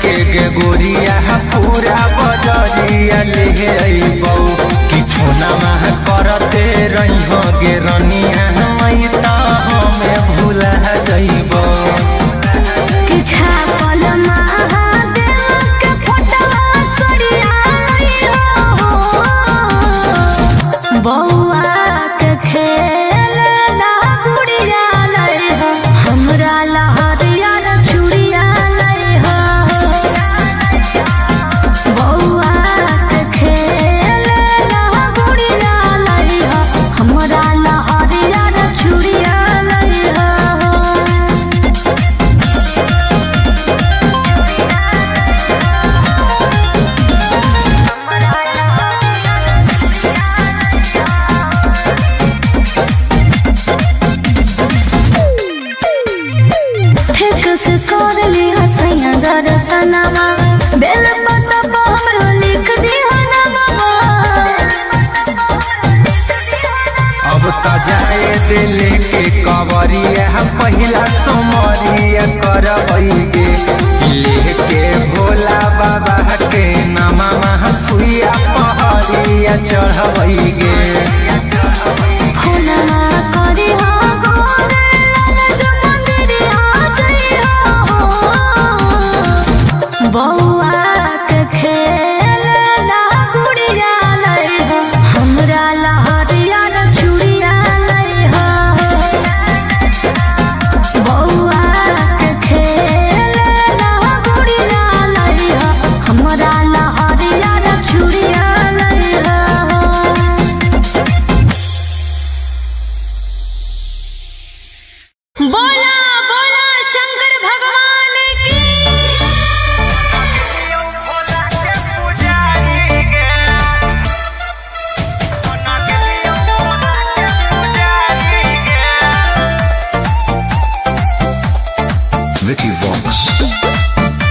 के गे गोरिया पूरा बजरिया ले अइबौ कि फोनमा करते रहिहो गे रनिया हई त हमें भुला जइबौ। कि छापल महादेव के फोटवा सड़िया हो बौआ के खेल ना गुड़िया लई हो हमरा लहरिया चूड़िया लई हो बौआ के खेल ना गुड़िया लई हो हमरा लहरिया चूड़िया लई हो। ठीक से कर ली हसैया दर्शनवा बेल पत्ता पर हमरो लिख दी नमवा। अब त जाए दिल के कवरिया पहिला सोमरिया करबै गे लेके भोला बाबा के नमा सुइया पहरिया चढ़बै गे। फोनवा करी हो गोरे लाल जो मंदिरिया जइहो बौआ के खेल ना गुड़िया लई हो हमरा लहरिया चूड़िया लई हो बौआ के खेल ना गुड़िया लई हो हमरा लहरिया चूड़िया लई हो। बोला बोला शंकर भगवान की। Vicky Vox.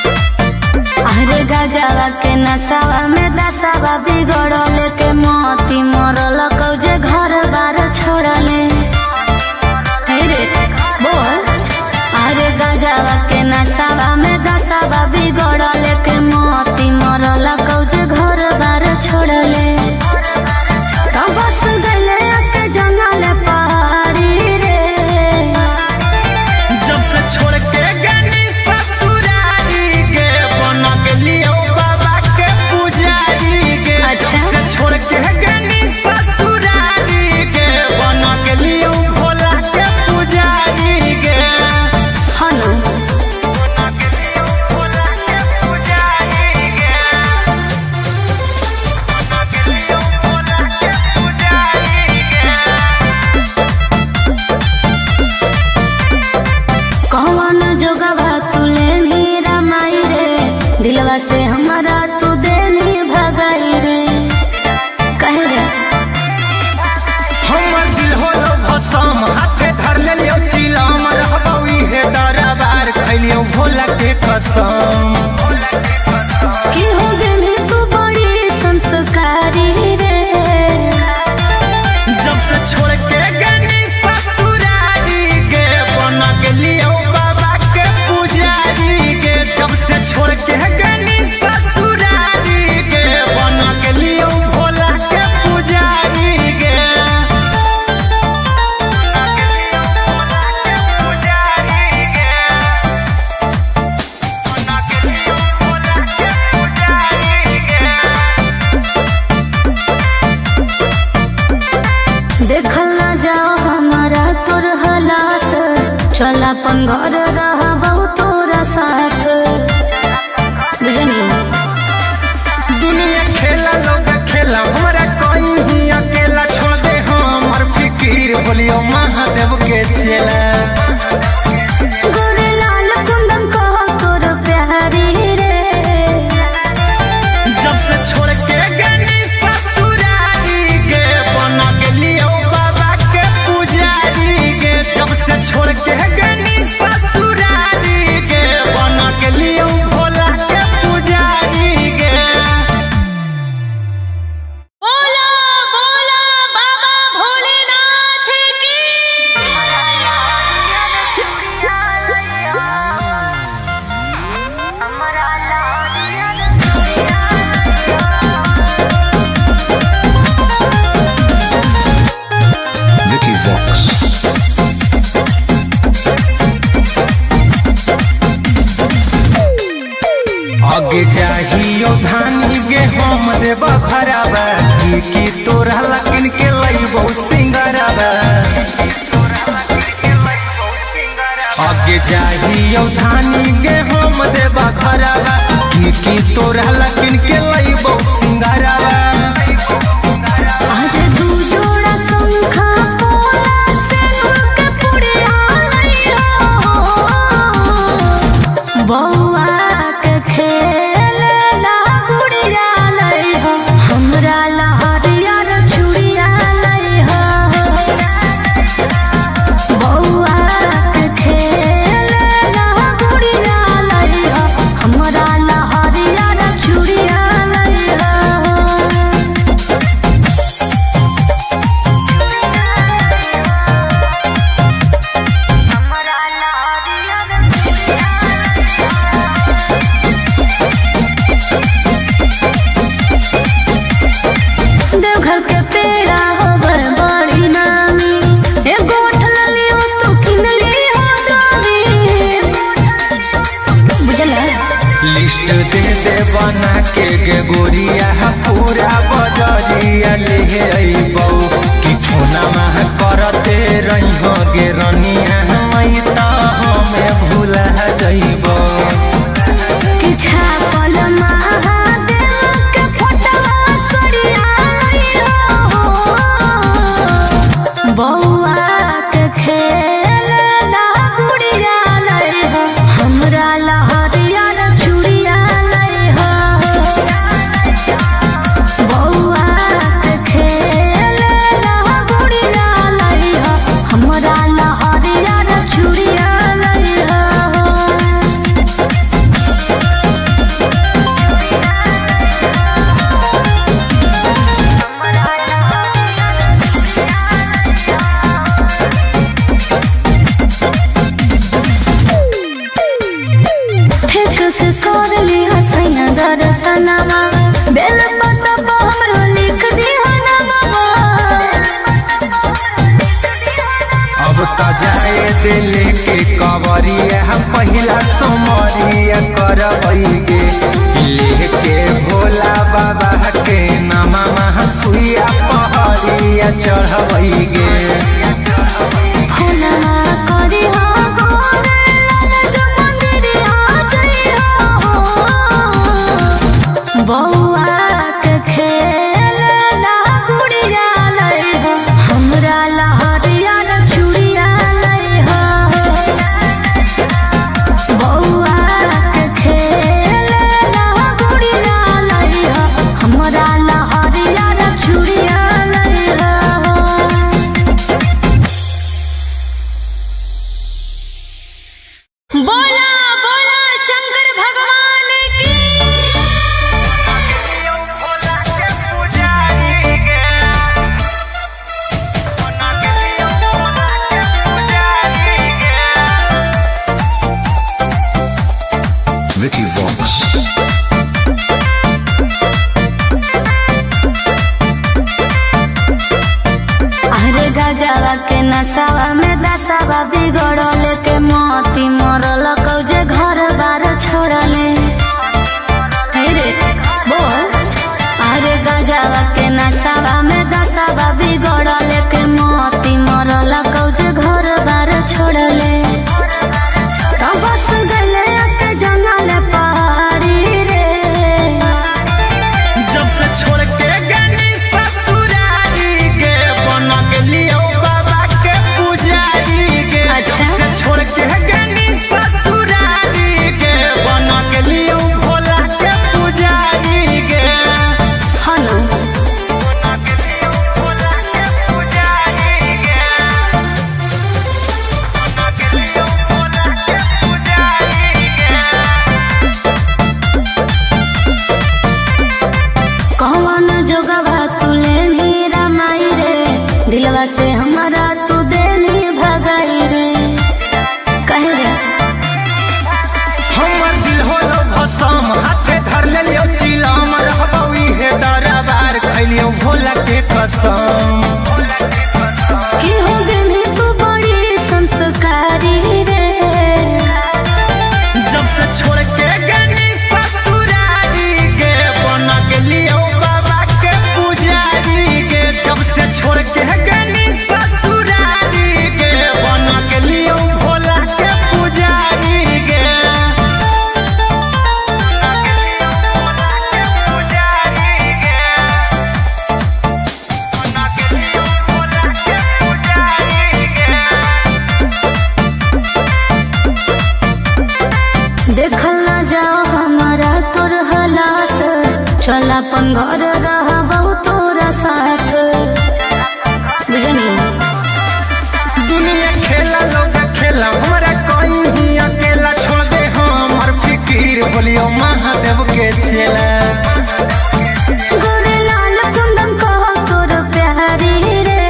अरे गजवा के नसावा में दसावा बिगड़ल के मोती मरल कौजे घर बार छोड़ले। हे रे बोल। अरे गजवा के नसावा में दसावा बिगड़ल के मोती मरल कौजे घर बार छोड़ले। तो बस गले के जंगल पहाड़ी रे। जब से छोड़ के गनी ससुरारी के बन गेलियो बाबा के पुजारी के। अच्छा। जब से छोड़ के गनी ससुरारी के बन गेलियो भोला के पुजारी के। हनु बन गेलियो भोला के पुजारी के। बन गेलियो भोला के पुजारी के। कौन जोगवा तू लेनी रमाई रे दिलवा से हमारा तू देनी भगाई रे कहे रे। हमर दिल होलो भसम हाथे धर लेलियो चिलम रहबौ इहे दरबार खैलियो भोला के कसम। कि हो गेली तू बड़ी संस्कारी रे। जब से छोड़ के गनी ससुरारी के बन गेलियो बाबा के पुजारी के। जब से छोड़ के गनी ससुरारी के बन गेलियो भोला के पुजारी के। पुजारी के। देखल ना जाओ हमारा तोर हालात चल अपन घर रहबौ तोरा साथ बुझलियो। दुनिया खेला लोग खेला हमरा कोई ही अकेला छोड़ दे हमर फिकीर बोलियो महादेव के चेला। गोरे लाल कुंदन कहो तोर प्यारी रे। जब से छोड़ के गनी ससुरारी के बन गेलियो बाबा के पुजारी के। जब से छोड़ के गनी ससुरारी आगे जाहियो धानी गे हम देब खराबा की की तोरा लकिन के लइबो सिंगराबा। आगे जाहियो धानी गे हम देब खराबा की की तोरा लकिन के लइबो सिंगराबा। अरे दू जोड़ा शंखा पोला से नूर के पुड़िया लइहो, बौआ के खेले ला गुड़िया लइहो, हमरा ला हरियर चूड़िया लइहो। बौआ के खेले ला गुड़िया लइहो, हमरा ला हरियर चूड़िया लइहो। देवघर के पेड़ा हो बड़ी नामी, ए गोठ ललियो तू किन ली हो दामी। बुझल है? लिस्ट दे दे बना के गे गोरिया पूरा बजरिया ले अइबौ कि फोनमा करते रहिहो गे रनिया हई त हमें भूला जइबौ। कि छापल महादेव के फोटवा सड़िया लइहो, बौआ के खेले ला गुड़िया लइहो, हमरा ला हरियर चूड़िया लइहो। बौआ के खेले ला गुड़िया लइहो, हमरा ला हरियर चूड़िया लइहो। ठीक से कर ली हसैया दर्शनवा, बेल पत्ता पर हमरो लिख दिहा नमवा। अब त जाए दिल के कवरिया पहिला सोमरिया करबै गे लेके भोला बाबा के नमा सुइया पहरिया चढ़बै गे। फोनवा करिहा गोरे लाल जो मंदिरिया जइहा हो, बौआ के खेले ला गुड़िया लइहो, हमरा ला हरियर चूड़िया लइहो। बौआ के खेले ला गुड़िया लइहो, हमरा ला हरियर चूड़िया लइहो। बोला बोला शंकर भगवान की। Vicky Vox. अरे गजवा के नसावा में दसावा बिगड़ल के मोती मरल कौजे घर बार छोड़ले। हे रे बोल। अरे गजवा के नसावा में दसावा बिगड़ल के मोती मरल कौजे घर बार छोड़ले। तो बस गले के जंगल पहाड़ी रे। जब से छोड़ के गनी ससुरारी के बन गेलियो बाबा के पुजारी के। अच्छा। जब से छोड़ के गनी ससुरारी के बन गेलियो भोला के पुजारी के। हनु बन गेलियो भोला के पुजारी के। बन गेलियो भोला के पुजारी के। कौन जोगवा तू लेनी रमाई रे, दिलवा से हमारा तू देनी भगाई रे। कहे रे हमर दिल होलो भसम हाथे धर लेलियो चिलम रहबौ इहे दरबार खैलियो भोला के कसम। कि हो गेली तू बड़ी संस्कारी रे। जब से छोड़ के गनी ससुरारी चल अपन घर रह तोरा साथ, बुझनी। दुनिया खेला लोग खेला, हमरा कोई ही अकेला छोड़ दे हमर फिकीर, बोलियो महादेव के चेला। गोरे लाल कुंदन कहो तोर प्यारी रे।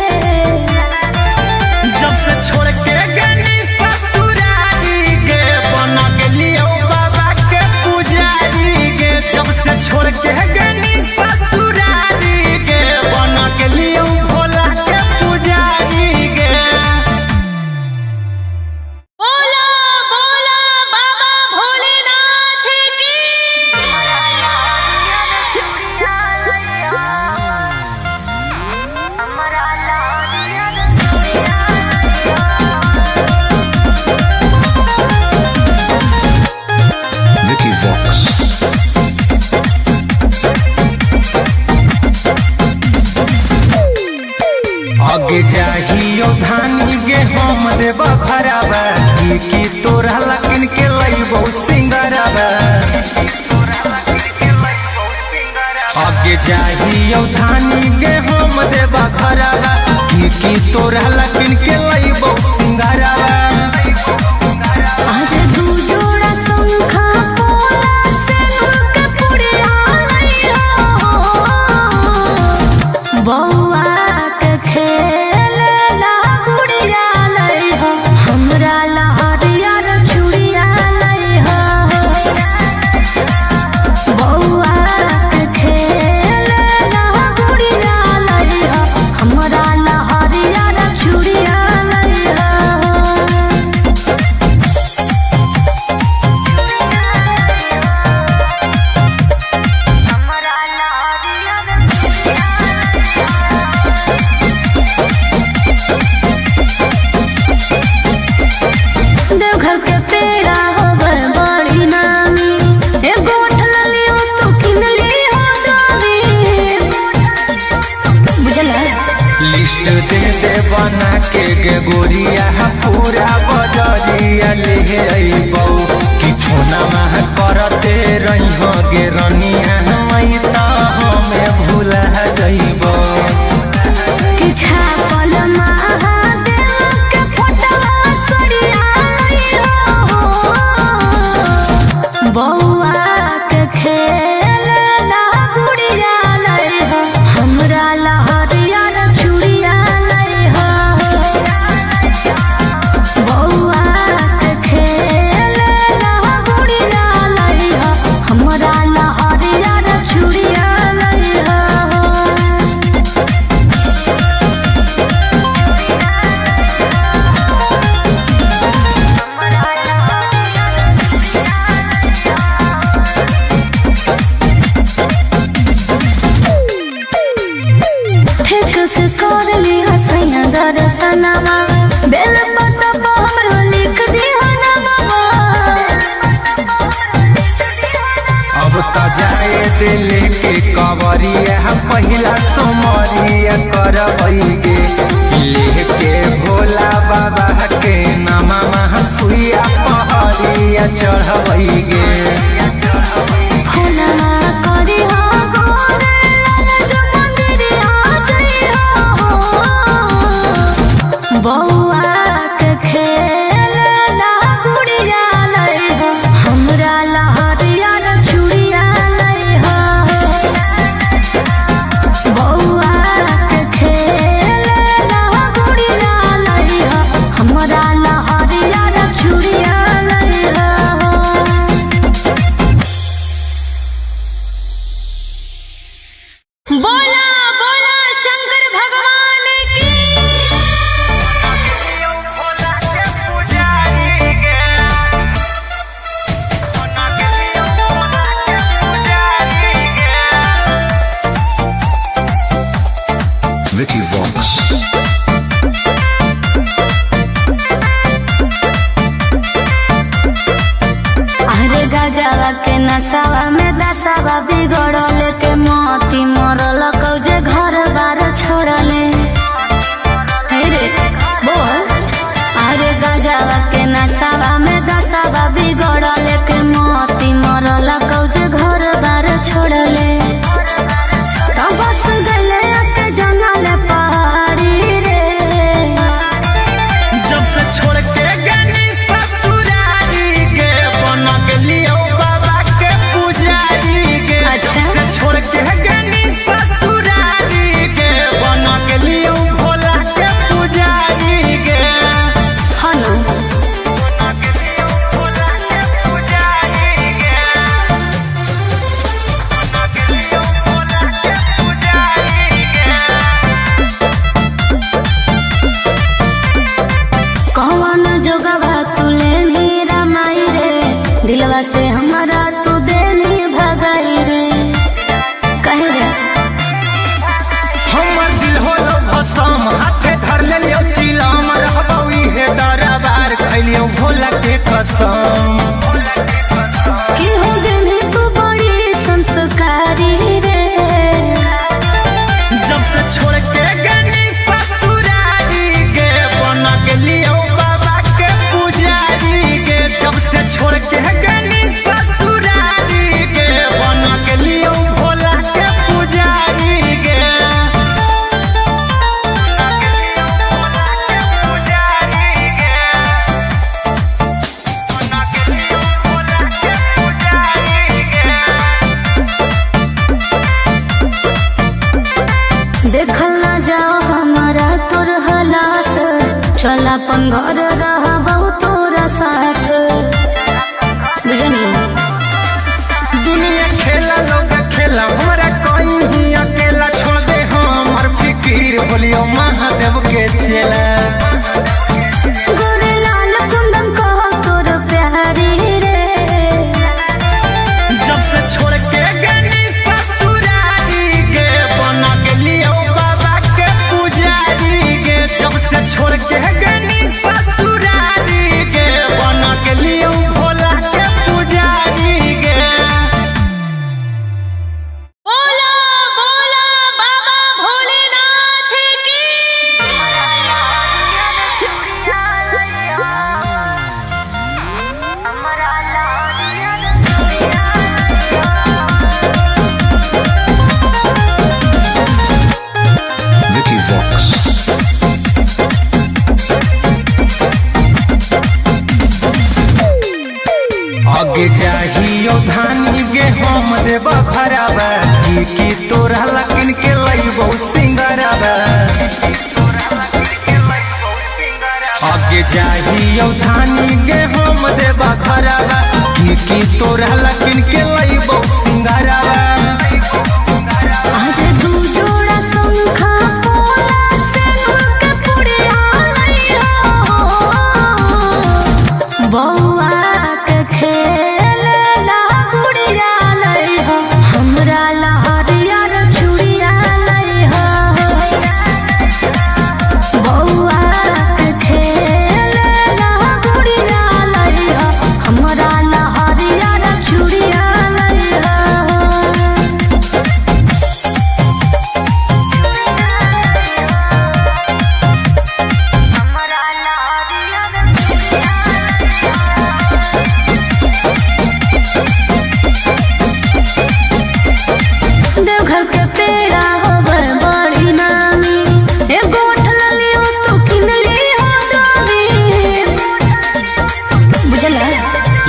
जब से छोड़ के गनी ससुरारी गे, बना के लियो बाबा के पुजारी गे। जब से छोड़ के गनी ससुरारी गे, बना के लियो भोला के पुजारी गे। बोला बोला बाबा भोलेनाथ की। Vicky Vox. आगे जाहियो धानी गे हम देव भरावा, की की तोरा लकिन के लइबो सिंगरावा। आगे जाहियो धानी गे हम देव भरावा, की की तोरा लकिन के लइबो सिंगरावा। आज दू जोड़ा शंखा पोला से नूर के पुड़िया लइहो। बौआ के खेले ला गुड़िया लइहो, हमरा ला हरियर चूड़िया लइहो। बौआ के खेले ला गुड़िया लइहो, हमरा ला हरियर चूड़िया लइहो। देवघर के पेड़ा हो बड़ी नामी, ए गोठ ललियो तू किन ली हो दामी, बुझल है? लिस्ट दे दे बना के गे गोरिया, पूरा बजरिया ले अइबौ। कि फोनमा करते रहिहो गे रनिया, मैं त हमें भुला जइबौ। कि छापल महादेव के फोटवा सड़िया लइहो। बौआ के खेले ला गुड़िया लइहो, हमरा ला हरियर चूड़िया लइहो। बौआ के खेले ला गुड़िया लइहो, हमरा ला हरियर चूड़िया लइहो। ठीक से कर ली हसैया दर्शनवा, बेल पत्ता पर हमरो लिख दी नमवा। अब त जाए दिल के कवरिया, पहिला सोमरिया करबै गे। लेके भोला बाबा के नमा सुइया पहरिया चढ़बै गे। फोनमा करी हो गोरे लाल जो मंदिरिया जइहो। बौआ के खेले ला गुड़िया लइहो, हमरा ला हरियर चूड़िया लइहो। बौआ के खेले ला गुड़िया लइहो, हमरा ला हरियर चूड़िया लइहो। दिलवा से हमारा तू देनी भगाई रे। कहे रे हमर दिल होलो भसम, हाथे धर लेलियो चिलम, रहबौ इहे दरबार, खैलियो भोला के कसम। कि हो गेली तू बड़ी संस्कारी रे। जब से छोड़ के गनी ससुरारी गे, बन गेलियो बाबा के पुजारी गे। जब से छोड़ के गनी ससुरारी गे, बन गेलियो भोला के पुजारी गे। देखल ना जाओ हमारा तोर हालात, चल अपन घर रहबौ तोरा साथ। बुझनी दुनिया खेला लोग खेला, हमरा कोई ही अकेला छोड़ दे हमर फिकीर, बोलियो महादेव के चेला। गोरे लाल कुंदन कहो तोर प्यारी रे। जब से छोड़ के गनी ससुरारी गे, बन गेलियो बाबा के पुजारी गे। जब से छोड़ के गनी ससुरारी गे, बन गेलियो भोला के पुजारी गे। बोला बोला बाबा भोलेनाथ की। Vicky Vox. आगे जाहियो धानी गे हम देव भराबा, की की तोरा लकिन के लइबो सिंगराबा। आगे जाहियो धानी गे हम देव भराबा, की की तोरा लकिन के लइबो सिंगराबा। आज दू जोड़ा शंखा पोला से नूर के पुड़िया लइहो। बौआ के खेल ला गुड़िया लइहो, हमरा ला हरियर चूड़िया लइहो। बौआ के खेल ला गुड़िया लइहो, हमरा ला हरियर चूड़िया लइहो। देवघर के पेड़ा हो बड़ी नामी, एगो उठ लियो तू किन लियो दामी। बुझला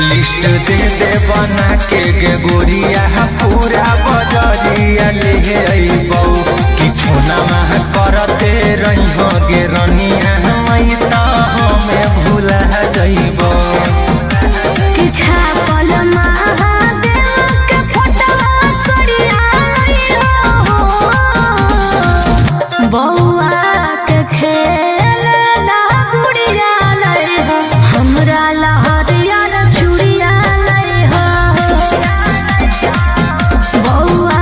लिस्ट दे दे बना के गे गोरिया, पूरा बजरिया ले अइबौ। कि फोनमा करते रहिहो गे रनिया, हमई त हमें भुला जइबौ। कि छापल महादेव के फोटवा सड़िया लइहो। बौआ के खेल ला गुड़िया लइहो, हमरा ला हरियर चूड़िया लइहो। बौआ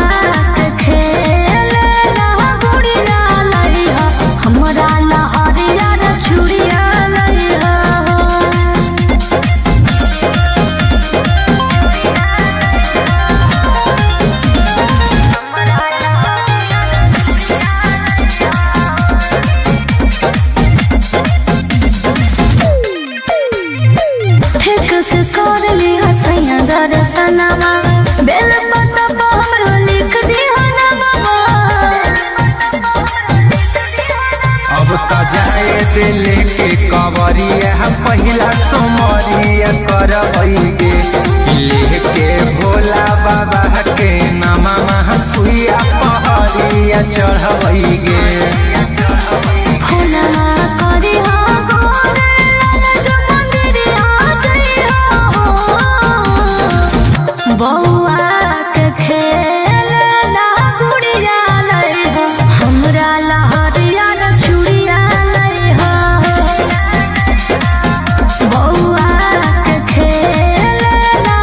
के खेल ला गुड़िया लइहो, हमरा ला हरियर चूड़िया लइहो। ठीक से कर लिहा सैया दर्शनवा, बेल पत्ता पर हमरो लिख दिहा नमवा। अब त जाए दिल के कवरिया, पहिला सोमरिया करबै गे। लेके भोला बाबा के नमा सुइया पहरिया चढ़बै गे। फुलवा करिहा गोरे लाल जो मंदिरिया जइहो। बौआ के खेल ला गुड़िया लइहो, हमरा ला हरियर चूड़िया लइहो। बौआ के खेल ला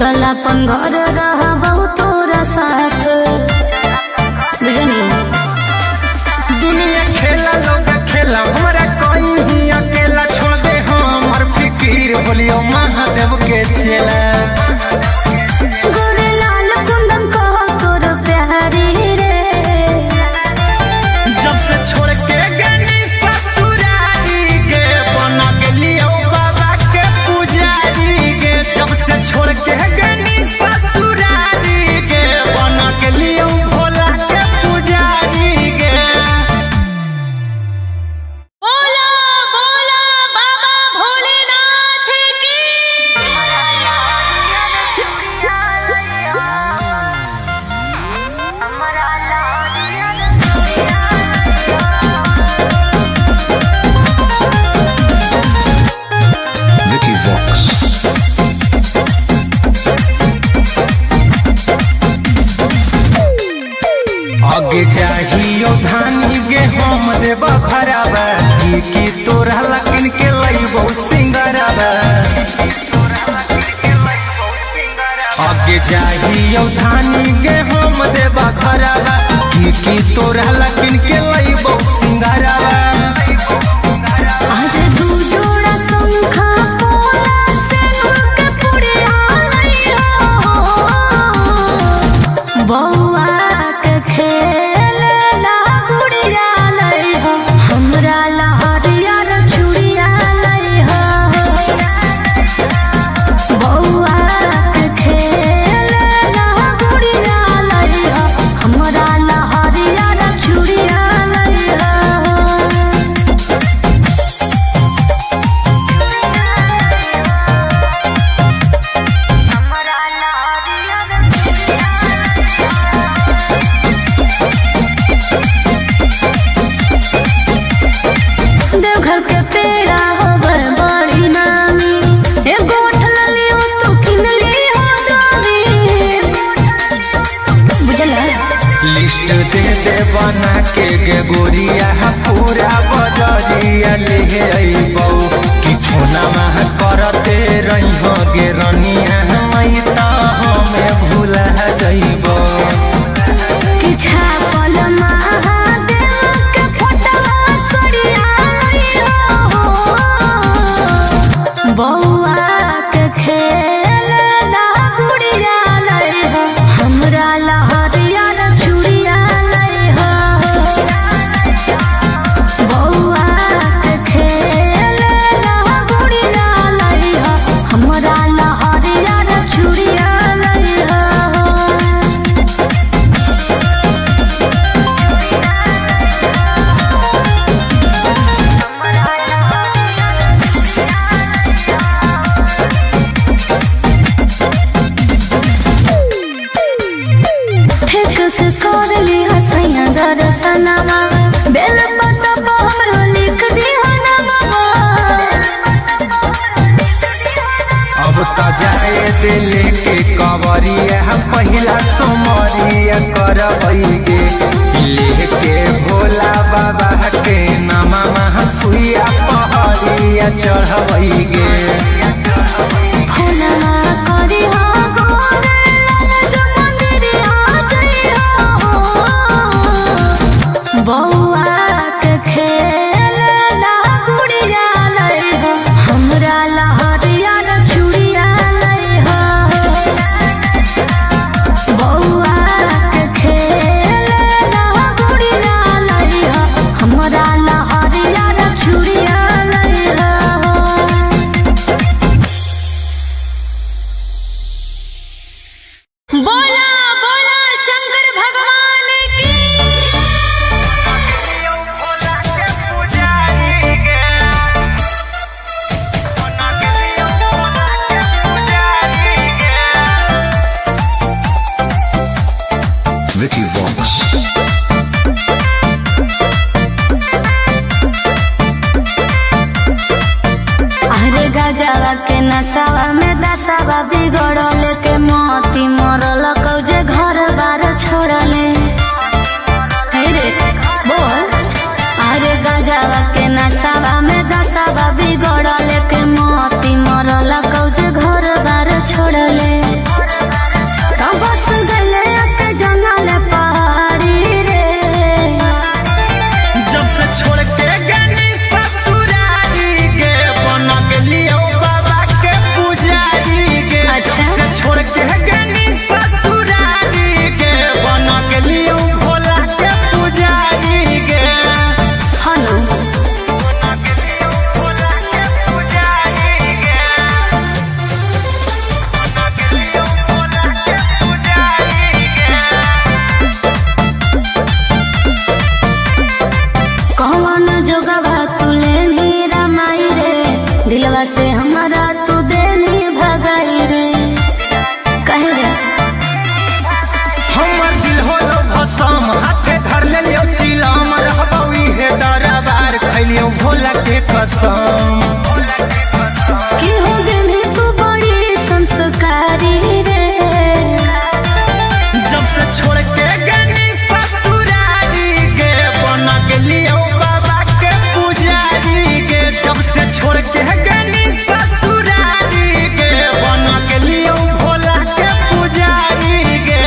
चल अपन घर रह बहु तोरा साथ, बुझनी। दुनिया खेला लोग खेला, हमरा कोई ही अकेला छोड़ दे हमर फिकीर, बोलियो महादेव के चेला। गोरे लाल कुंदन को तोर प्यारी रे। जब से छोड़ के गनी ससुरारी गे, बना गेलियो बाबा के पुजारी गे। जब से छोड़ के गनी ससुरारी गे, बना गेलियो भोला के पुजारी गे। बोला बोला बाबा भोलेनाथ की। Vicky Vox. आगे चाहियो धानी गे हम देब खराबा, की की तोरा लकिन के लइबो सिंगराबा। आगे चाहियो धानी गे हम देब खराबा, की की तोरा लकिन के लइबो सिंगराबा। अरे दू जोड़ा शंखा पोला से नूर के पुड़िया लइहो, बौआ के खेले ला गुड़िया लइहो, हमरा लहरिया रे चूड़िया लइहो। बौआ के खेले ला गुड़िया लइहो, हमरा लहरिया रे चूड़िया लइहो। देवघर के पेड़ा हो बड़ी नामी, ए गोठ ललियो तू किन ली हो दामी, बुझला। लिस्ट दे दे बना के गे गोरिया, पूरा बजरिया ले अइबौ। कि फोनमा करते रहिहो गे रनिया, हई त हमें भूला जइबौ। कि छापल महादेव के फोटवा सड़िया लइहो, बौआ के खेल ला गुड़िया लइहो, हमरा लहरिया रे चूड़िया लइहो। बौआ के खेल ला गुड़िया लइहो, हमरा लहरिया रे चूड़िया लइहो। ठीक से कर ली हसैया दर्शनवा, बेल पत्ता पर हमरो लिख दिहा नमवा। अब त जाए दिल के कवरिया, पहिला सोमरिया करबै गे। लेके भोला बाबा के नमा सुइया पहरिया चढ़बै गे। फोनवा करिहा गोरे लाल जो मंदिरिया जइहो, बौआ के खेल ला गुड़िया लइहो, हमरा लहरिया रे चूड़िया लइहो। बौआ के खेल ला गुड़िया लइहो, हमरा लहरिया रे चूड़िया लइहो। बोला बोला शंकर भगवान की। Vicky Vox. अरे गजवा के नसावा में दसावा बिगड़ल के मोती मरल कौजे घर बार छोड़ले। हे रे बोल। अरे गजवा के नसावा में दसावा बिगड़ल के मोती मरल कौजे घर बार छोड़ले। के कसम। कि हो गेली तू बड़ी संस्कारी रे। जब से छोड़ के गनी ससुरारी गे बन गेलियो बाबा के पुजारी गे। जब से छोड़ के गनी ससुरारी गे बन गेलियो भोला के पुजारी गे।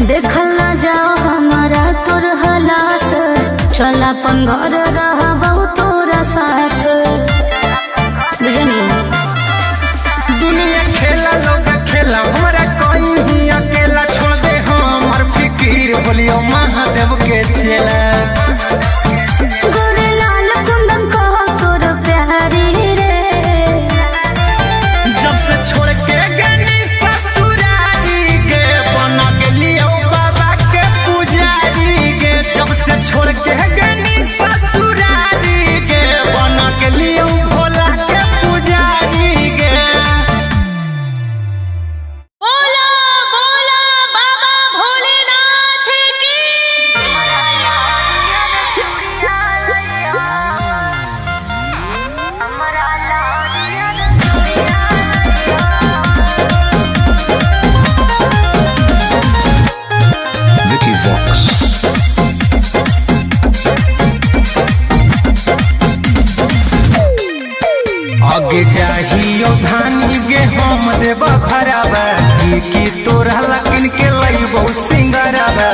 देखल ना जाओ हमारा तोर हालात, चल अपन घर रहबौ तोरा साथ। बुझनी दुनिया खेला लोग खेला हमरा कोई ही अकेला छोड़ दे हमर फिकीर बोलियो महादेव के चेला। गोरे लाल कुंदन कहो तोर प्यारी रे। जब से छोड़ के गनी ससुरारी गे बन गेलियो बाबा के पुजारी गे। जब से छोड़ के गनी ससुरारी गे बन गेलियो भोला के पुजारी गे। बोला बोला बाबा भोलेनाथ की। Vicky Vox. आगे जाहियो धानी गे हम देव भरावा की तोरा लकिन के लइबो सिंगरावा।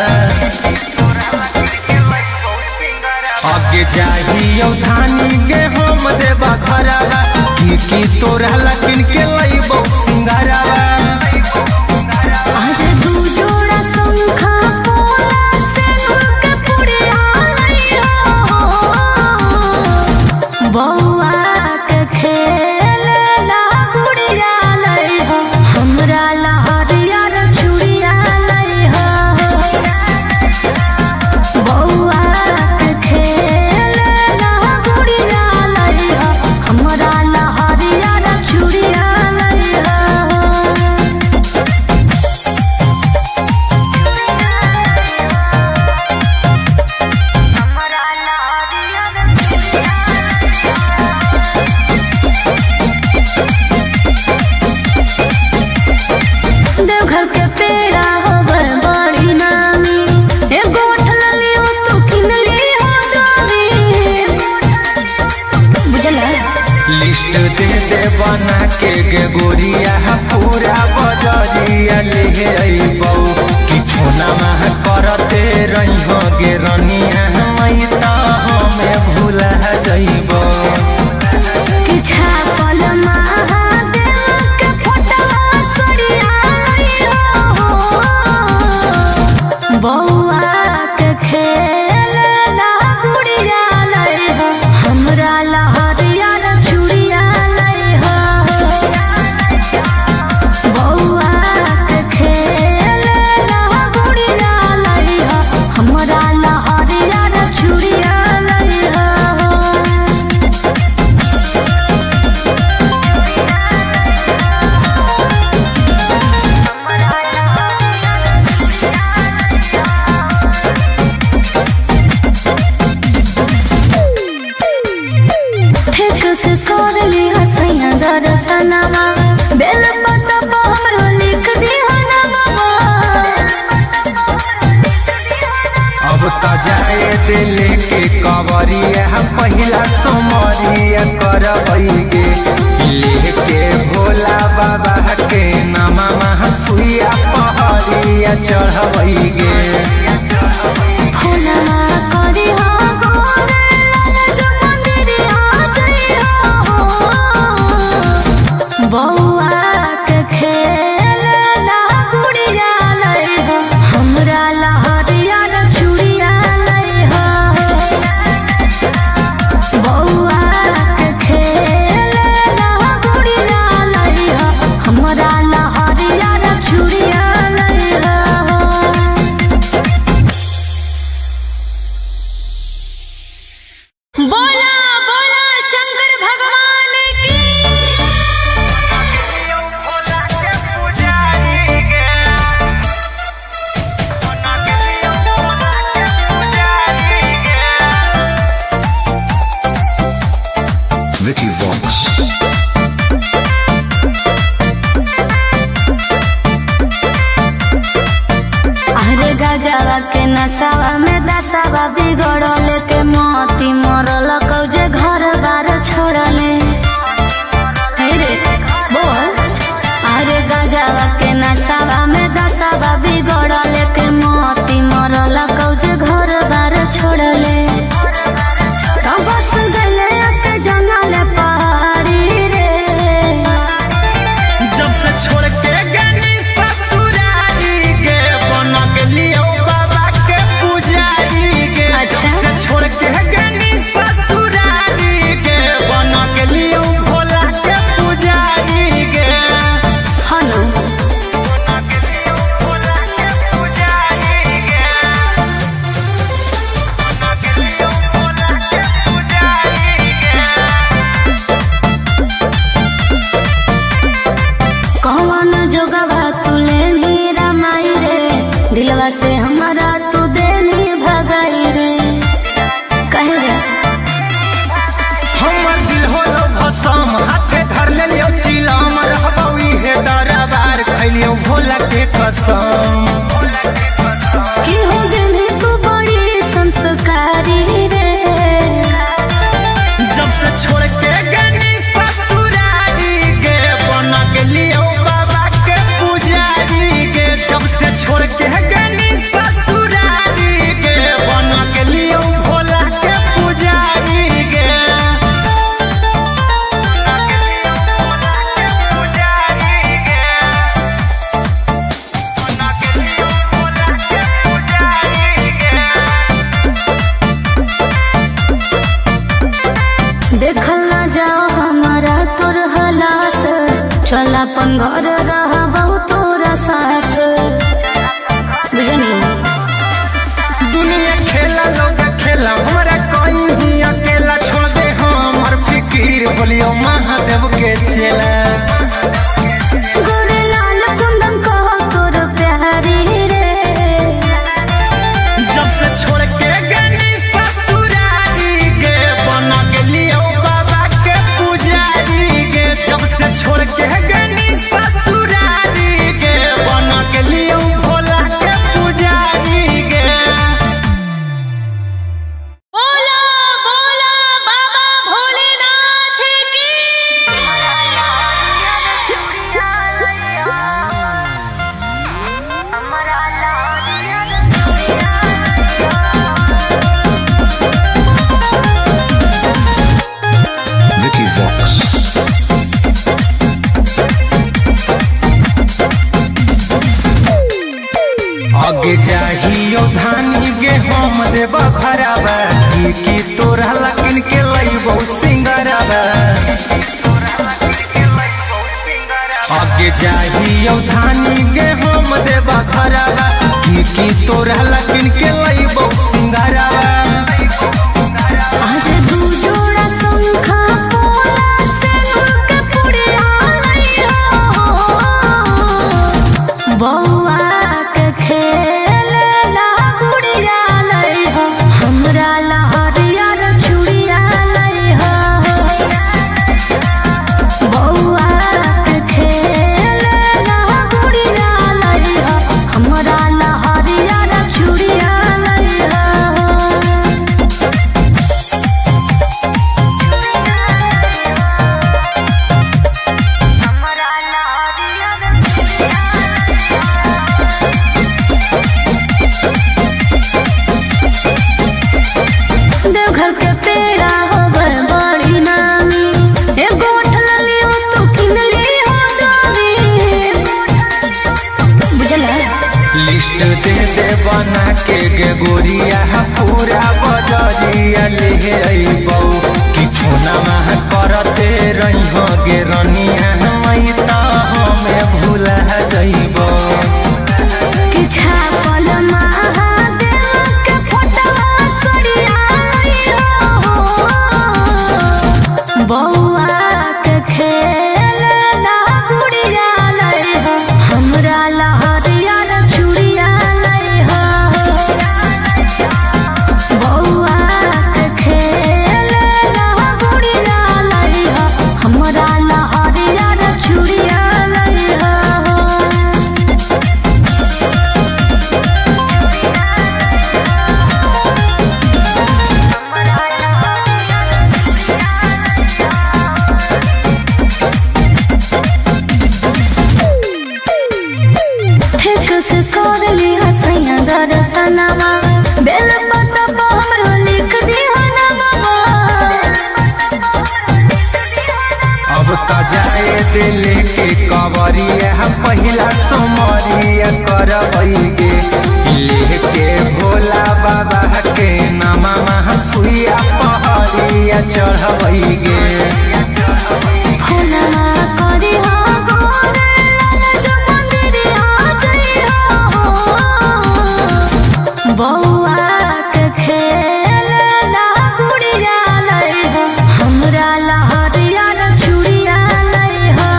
आगे जाहियो धानी गे हम देव भरावा की तोरा लकिन के लइबो सिंगरावा। आज दू जोड़ा शंखा पोला से नूर के पुड़िया लइहो। बौआ के खेलेला गुड़िया लइहो, हमरा लहरिया रे चूड़िया लइहो। बौआ के खेलेला गुड़िया लइहो, हमरा लहरिया रे चूड़िया लइहो। देवघर के पेड़ा होबर बड़ी नामी, एगो लियो तू किन ली हो दामी। बुझला लिस्ट दे दे बना के गे गोरिया पूरा बजरिया ले अइबौ कि फोनमा करते रहिहो गे रनिया मैं त हमें भुला जइबौ। कि छापल महादेव के फोटवा सड़िया लइहो। बौआ के खेलेला गुड़िया लइहो, हमरा लहरिया रे चूड़िया लइहो। बौआ के खेलेला गुड़िया लइहो, हमरा लहरिया रे चूड़िया लइहो। ठीक से कर ली हसैया दर्शनवा, बेल पत्ता पर हमरो लिख दी नमवा। अब त जाए दिल के कवरिया पहिला सोमरिया करबै गे लेके भोला बाबा के नमा सुइया पहरिया चढ़बै गे। फोनवा करी हो गोरे लाल जो मंदिरिया जइहो। बौआ के खेलेला गुड़िया लइहो, हमरा लहरिया रे चूड़िया लइहो। बौआ के खेलेला गुड़िया लइहो, हमरा लहरिया रे चूड़िया लइहो। नसावा में दसावा बिगड़ल के मोती मरल कौजे घर बार छोड़ले। हे रे बोल। अरे गजवा के नसावा में दसावा बिगड़ल के मोती मरल कौजे घर बार छोड़ले। तो बस गले के जंगल पहाड़ी रे। जब से छोड़ के गनी ससुरारी के बन गेलियो बाबा के पुजारी के। अच्छा। जब से छोड़ के गनी ससुरारी के बन गेलियो भोला के पुजारी के। हलो। बन गेलियो भोला के पुजारी के। बन गेलियो भोला के पुजारी के। कौन जोगवा तू लेनी रमाई रे, दिलवा से हमारा तू देनी भगाई रे। कहे रे हमर दिल होलो भसम हाथे धर लेलियो चिलम रहबौ इहे दरबार खैलियो भोला के कसम। कि हो गेली तू बड़ी संस्कारी रे। जब से छोड़ के गनी ससुरारी के बन गेलियो बाबा के पुजारी के। जब से छोड़ के गनी ससुरारी के बन गेलियो भोला के पुजारी के। पुजारी के। देखल ना जाओ हमारा तोर हालात, चल अपन घर रहबौ तोरा साथ। बुझनी दुनिया खेला लोग खेला हमरा कोई ही अकेला छोड़ दे हमर फिकीर बोलियो महादेव के चेला। गोरे लाल कुंदन कहो तोर प्यारी रे। जब से छोड़ के गनी ससुरारी के बन गेलियो बाबा के पुजारी के। जब से छोड़ के गनी ससुरारी के बन गेलियो भोला के पुजारी के। बोला बोला बाबा भोलेनाथ की। Vicky Vox. आगे जाहियो धानी गे हम देव भराबा की की तोरा लकिन के लइबो सिंगराबा। आगे जाहियो धानी गे हम देव भराबा की तोरा लकिन के लइबो सिंगराबा। आज दू जोड़ा शंखा पोला से नूर के पुड़िया लइहो। बौआ के खेले ला गुड़िया लइहो, हमरा लहरिया रे चूड़िया लइहो। बौआ के खेले ला गुड़िया लइहो, हमरा लहरिया रे चूड़िया लइहो। देवघर के पेड़ा हो बड़ी नामी, ए गोठ ललियो तू किन ली हो दामी। बुझल है? लिस्ट दे दे बना के गे गोरिया पूरा बजरिया ले अइबौ कि फोनमा करते रहिहो गे रनिया हई त हमें भुला जइबौ। कि छापल महादेव के फोटवा सड़िया लइहो। बौआ के खेल ला गुड़िया लइहो, हमरा लहरिया रे चूड़िया लइहो। बौआ के खेल ला गुड़िया लइहो, हमरा लहरिया दर्शनवा बेल पत्ता पर हमरो लिख दिहा नमवा। अब त जाए दिल के कवरिया पहिला सोमरिया करबैगे लेके भोला बाबा के नमा सुइया पहरिया चढ़बैगे। फोनवा करिहा गोरे लाल जो मंदिरिया जइहा हो। बौआ के खेलना गुड़िया लइहा, हमरा लहरिया रे चूड़िया लइहा।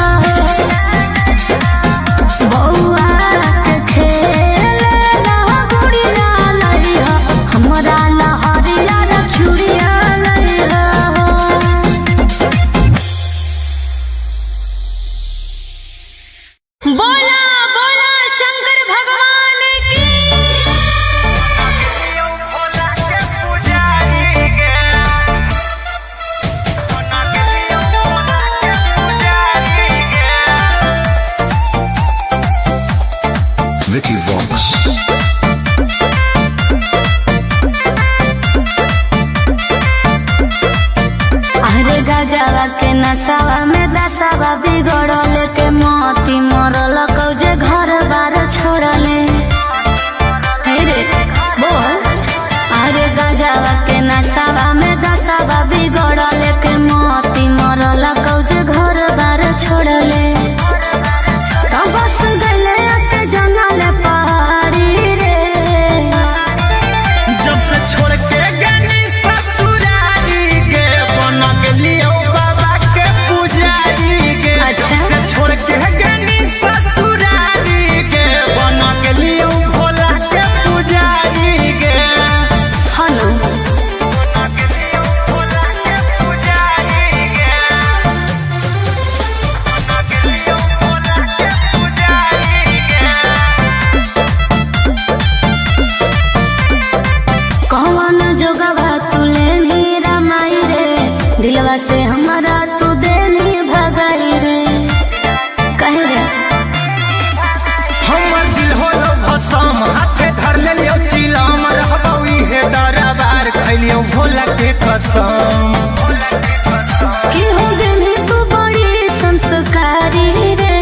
बौआ के खेलना गुड़िया लइहा, हमरा लहरिया रे चूड़िया लइहा। बोला बोला शंकर भगवान की। Vicky Vox. अरे गजवा के नसावा में दसावा बिगड़ल के मोती मरल कौजे घर बार छोड़ले। हे रे बोल। अरे गजवा के नसावा में दसावा बिगड़ल के मोती मरल कौजे घर बार छोड़ले। तो बस गले के जंगल पहाड़ी रे। जब से छोड़ के गनी ससुरारी के बन गेलियो बाबा के पुजारी के। अच्छा। जब से छोड़ के गनी ससुरारी के बन गेलियो भोला के पुजारी के। हनु भोला के पुजारी के। बन गेलियो भोला के पुजारी के। कौन जोगवा तू लेनी रमाई रे, दिलवा से हमारा तू देनी भगाई रे। कहे रे हमर दिल होलो भसम हाथे धर लेलियो चिलम रहबौ इहे दरबार खैलियो भोला के कसम। कि हो गेली तू बड़ी संस्कारी रे।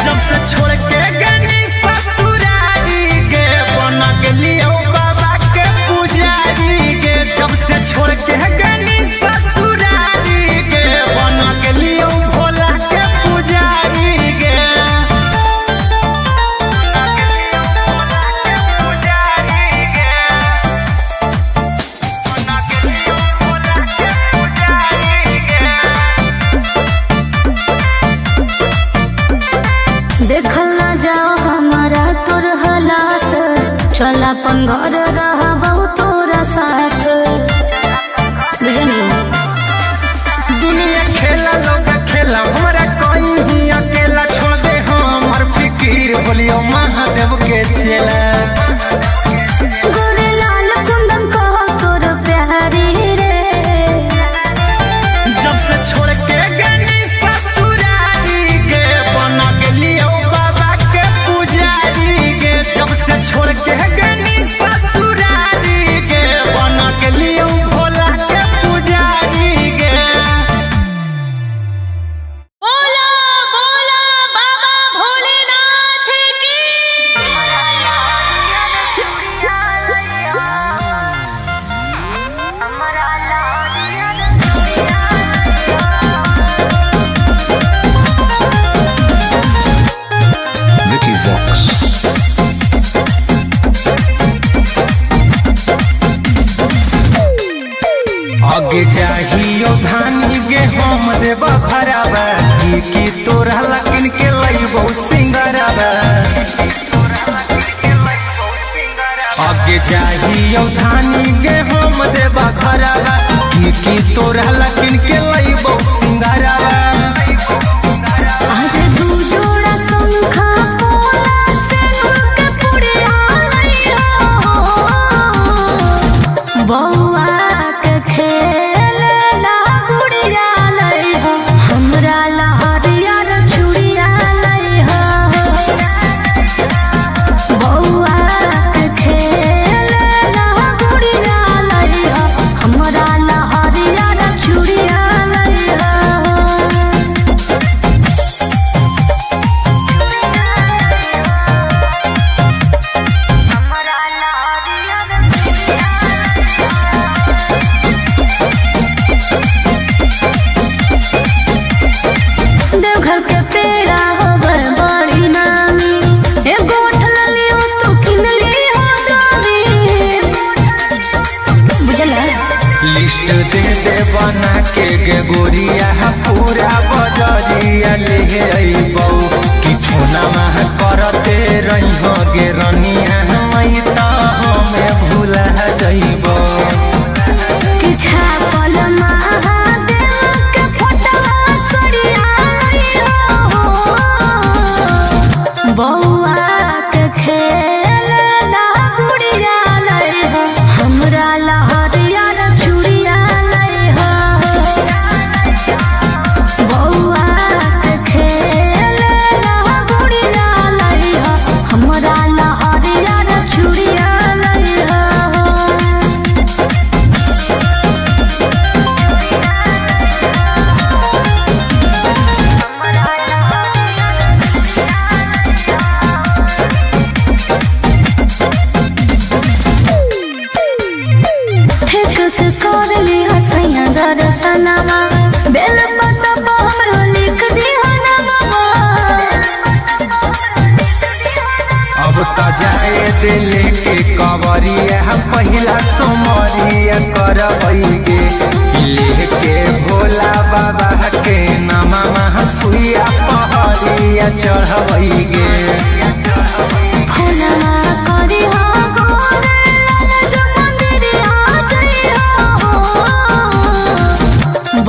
जब से छोड़ के गनी ससुरारी के बन गेलियो बाबा के पुजारी के। जब से छोड़ के गनी ससुरारी के बन गेलियो भोला के पुजारी के। देखल न जाओ हमारा तोर हालात, चल अपन घर रहबौ तोरा साथ। बुझनी दुनिया खेला लोग खेला हमरा कोई ही अकेला छोड़ दे हमर फिकीर बोलियो महादेव के चेला। गोरे लाल कुंदन कहो तोर प्यारी रे। जब से छोड़ के गनी ससुरारी के बन गेलियो बाबा के पुजारी के। जब से छोड़ के गनी ससुरारी के बन गेलियो भोला के पुजारी के। बोला बोला बाबा भोलेनाथ की। Vicky Vox. आगे जाहियो धानी गे हम देव भरावा की की तोरा लकिन के लइबो सिंगरावा। आगे जाहियो धानी गे हम देव भरावा की की तोरा लकिन के लइबो सिंगरावा। अरे दू जोड़ा शंखा पोला से नूर के पुड़िया लइहा हो। बौआ के खेलना गुड़िया लइहा, हमरा लहरिया रे चूड़िया लइहा। बौआ दे लेके कवरिया पहिला सोमरिया करबैगे। लेके भोला बाबा के नमा सुइया पहरिया चढ़बैगे। फोनवा करी हो गोरे लाल जो मंदिरिया जइहो हो।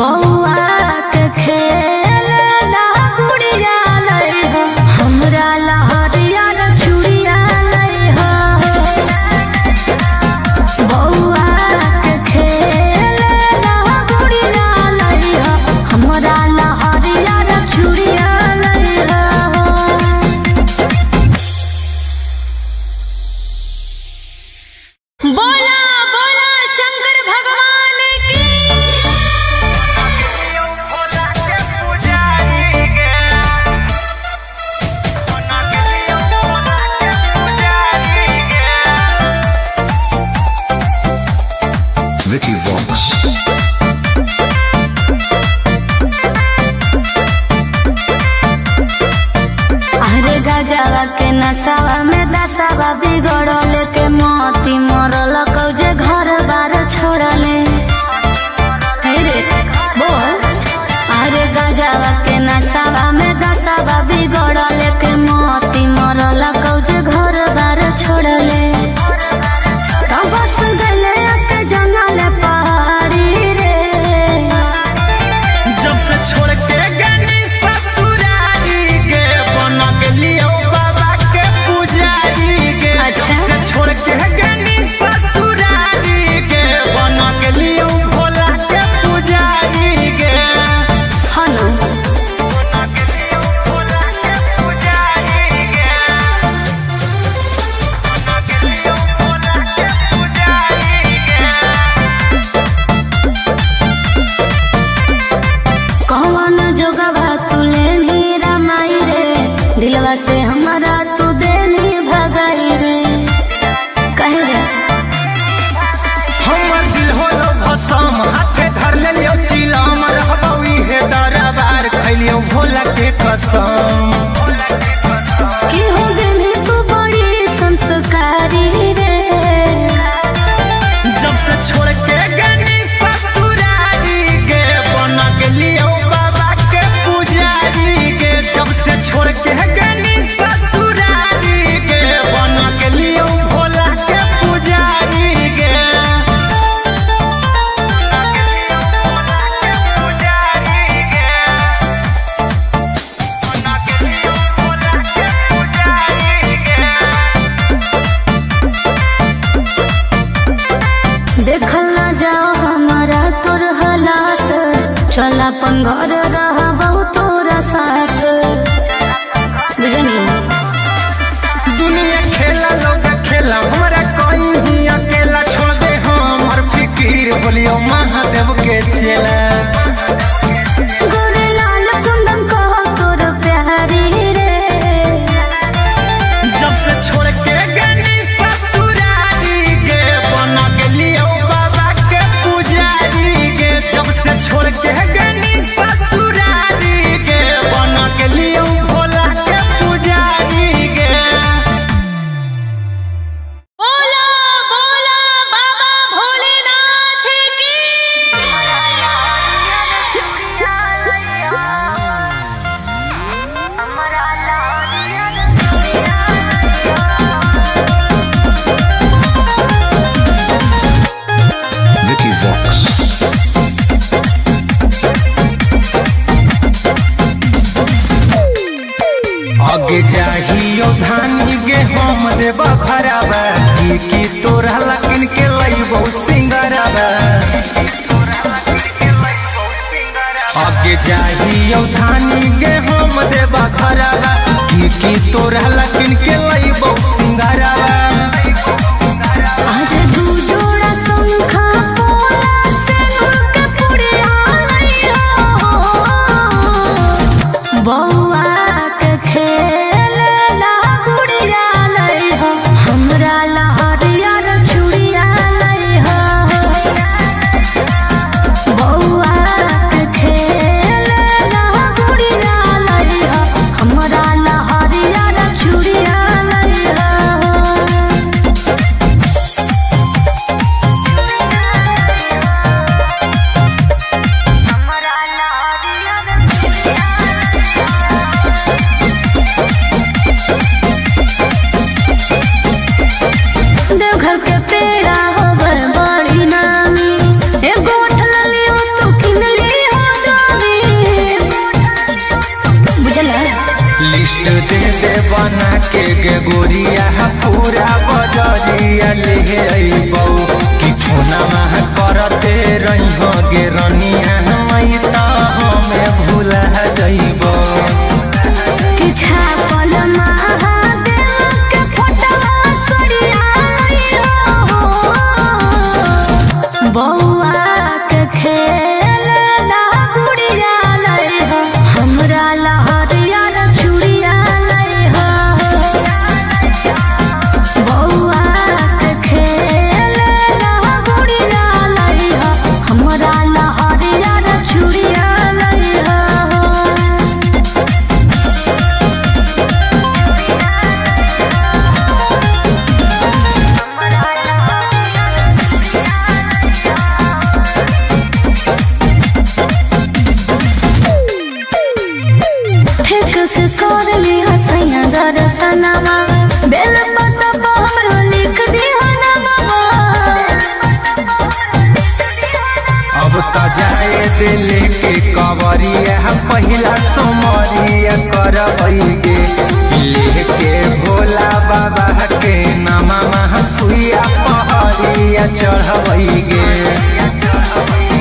बौआ के खेल ला गुड़िया लइहो, हमरा लहरिया रे चूड़िया लइहो। बौआ के खेल ला गुड़िया लइहो, हमरा लहरिया रे चूड़िया लइहो। बोला बोला शंकर भगवान की। Vicky Vox. अरे गजवा के नसावा में दसावा बिगड़ल के मोती मरल कौजे घर बार छोड़ले। हे रे बोल। अरे गजवा के नसावा में दसावा बिगड़ल के मोती मरल कौजे घर बार छोड़ले। तो बस गले के जंगल पहाड़ी रे। जब से छोड़ के गनी ससुरारी के बन गेलियो बाबा के पुजारी के। अच्छा। जब से छोड़ के गनी ससुरारी के बन गेलियो भोला के पुजारी के। हनु बन गेलियो भोला के पुजारी के। बन गेलियो भोला के पुजारी के। कौन जोगवा तू लेनी रमाई रे, दिलवा से हमारा तू देनी भगाई रे। कहे रे हमर दिल होलो भसम हाथे धर लेलियो चिलम रहबौ इहे दरबार खैलियो भोला के कसम। कि हो गेली तू बड़ी संस्कारी रे। जब से छोड़ के गनी ससुरारी के बन गेलियो बाबा के पुजारी के। जब से छोड़ के गनी ससुरारी के बन गेलियो भोला के पुजारी के। देखल ना जाओ हमारा तोर हालात, चल अपन घर रहबौ तोरा साथ। बुझनी दुनिया खेला लोग खेला हमरा कहीं अकेला छोड़ दे हमर फिकीर बोलियो महादेव के चेला। गोरे लाल कुंदन कहो तोर प्यारी रे। जब से छोड़ के गनी ससुरारी के बन गेलियो बाबा के पुजारी के। जब से छोड़ के गनी ससुरारी के बन गेलियो भोला के पुजारी के। बोला बोला बाबा भोलेनाथ की। Vicky Vox. आगे जाहियो धानी गे हम देबा भराबा की की तोरा लकिन के लइबो सिंगराबा। आगे जाहियो धानी गे हम देबा भराबा की की तोरा लकिन के लइबो सिंगराबा। अरे दू जोड़ा शंखा पोला से नूर के पुड़िया लइहो। बौआ के खेल ला गुड़िया लइहो, हमरा लहरिया रे चूड़िया लइहो। बौआ के खेल ला गुड़िया लइहो, हमरा लहरिया रे चूड़िया लइहो। लिस्ट दे दे बना के गे गोरिया पूरा बजरिया ले अइबौ कि फोनमा करते रही गे रनिया हई त हमें भुला जइबौ। कि छापल महादेव के फोटवा सड़िया हो बौआ के खेल ना गुड़िया लई हो हमरा लहरिया न चूड़िया लई हो बौआ के खेल ना गुड़िया लई हो हमरा लहरिया न चूड़िया लई हो। ठीक से कर ली हसैया दर्शनमा बेल पत्ता पर हमरो लिख दी नमवा। अब त जाए दिल के कवरिया पहिला सोमरिया करबैगे लेके भोला बाबा के नमा सुइया पहरिया चढ़बैगे।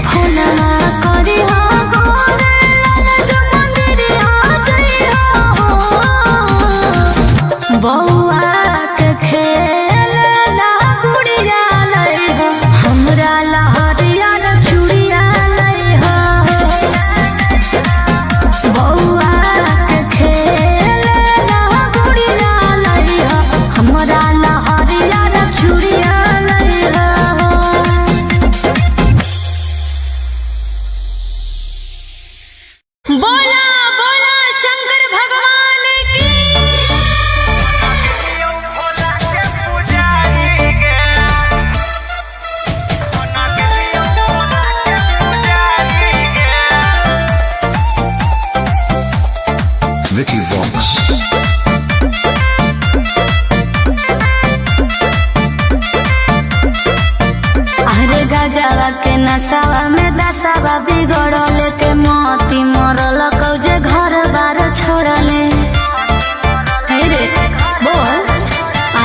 फोनवा करी हो गोरे लाल जो मंदिरिया जइहो हो। बौआ के खेल ना गुड़िया लई हो हमरा लहरिया न चूड़िया लई हो बौआ के खेल ना गुड़िया लई हो हमरा लहरिया न चूड़िया लई हो। बोला बोला शंकर भगवान की। Vicky Vox. अरे गजवा के नसावा में दसावा बिगड़ल के मोती मरल कौजे घर बार छोड़ले हे रे बोल।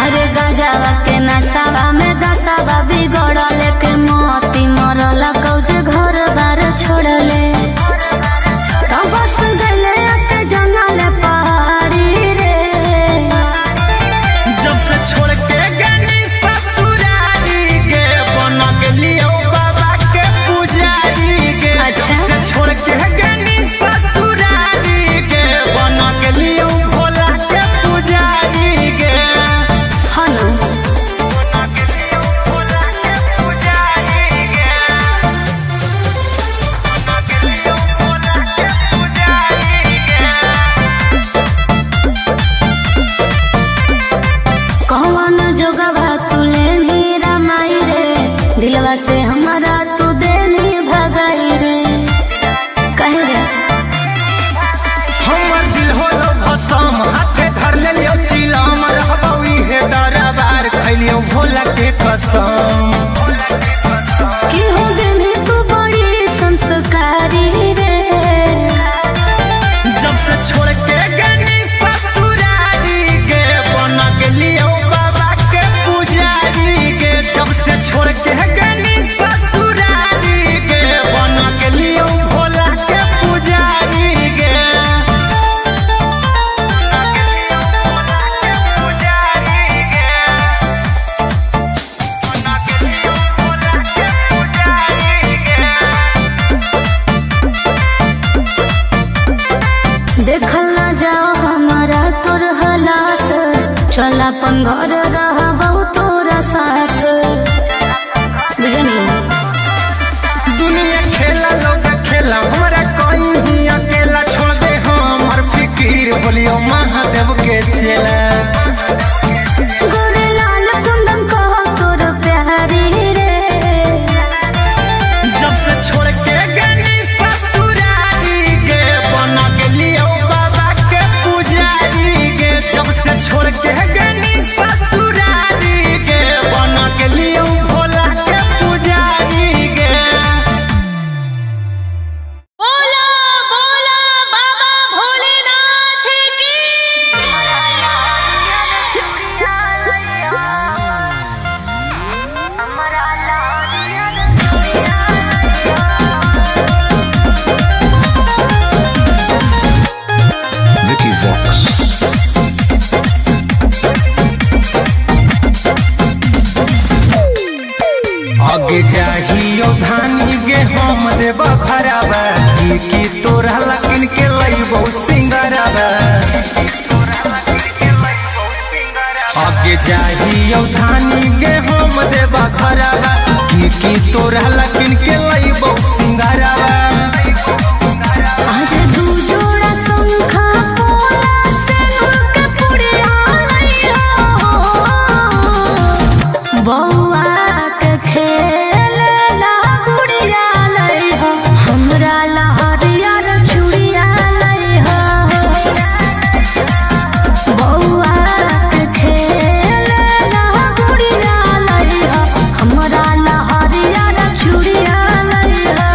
अरे गजवा के नसावा में दसावा बिगड़ल के मोती मरल कौजे घर बार छोड़ले तो बस गले के जंगल पहाड़ी रे। जब से छोड़ के गनी ससुरारी के बन गेलियो बाबा के पुजारी के। अच्छा। जब से छोड़ के गनी ससुरारी के बन गेलियो भोला के पुजारी के। हनु बन गेलियो भोला के पुजारी के। बन गेलियो भोला के पुजारी के। कौन जोगवा तू लेनी रमाई रे दिलवा से हमारा तू देनी भगाई रे कहे रे। हमर दिल होलो भसम हाथे धर लेलियो चिलम रहबौ इहे दरबार खैलियो भोला के कसम। कि हो गेली तू बड़ी संस्कारी रे। जब से छोड़ के गनी ससुरारी के बन गेलियो बाबा के पुजारी के। जब से छोड़ के गनी ससुरारी के बन गेलियो भोला के पुजारी के। पुजारी के। देखल ना जाओ हमारा तोर हालात चल अपन घर रहबौ तोरा साथ बुझनी। दुनिया खेला लोग खेला हमरा कोई ही अकेला छोड़ दे हमर फिकीर बोलियो महादेव के चेला। गोरे लाल कुंदन कहो तोर प्यारी रे। जब से छोड़ के गनी ससुरारी के बन गेलियो बाबा के पुजारी के। जब से छोड़ के गनी ससुरारी के बन लागे जाही धानी के हम देवा घरवा की तोरा लकिन के लइबो सिंगारवा। अरे दू जोड़ा शंखा पोला से नूर के पुड़िया लइहो। बौआ के खेल ला गुड़िया लइहो, हमरा लहरिया रे चूड़िया लइहो। बौआ के खेल ला गुड़िया लइहो, हमरा लहरिया रे चूड़िया लइहो।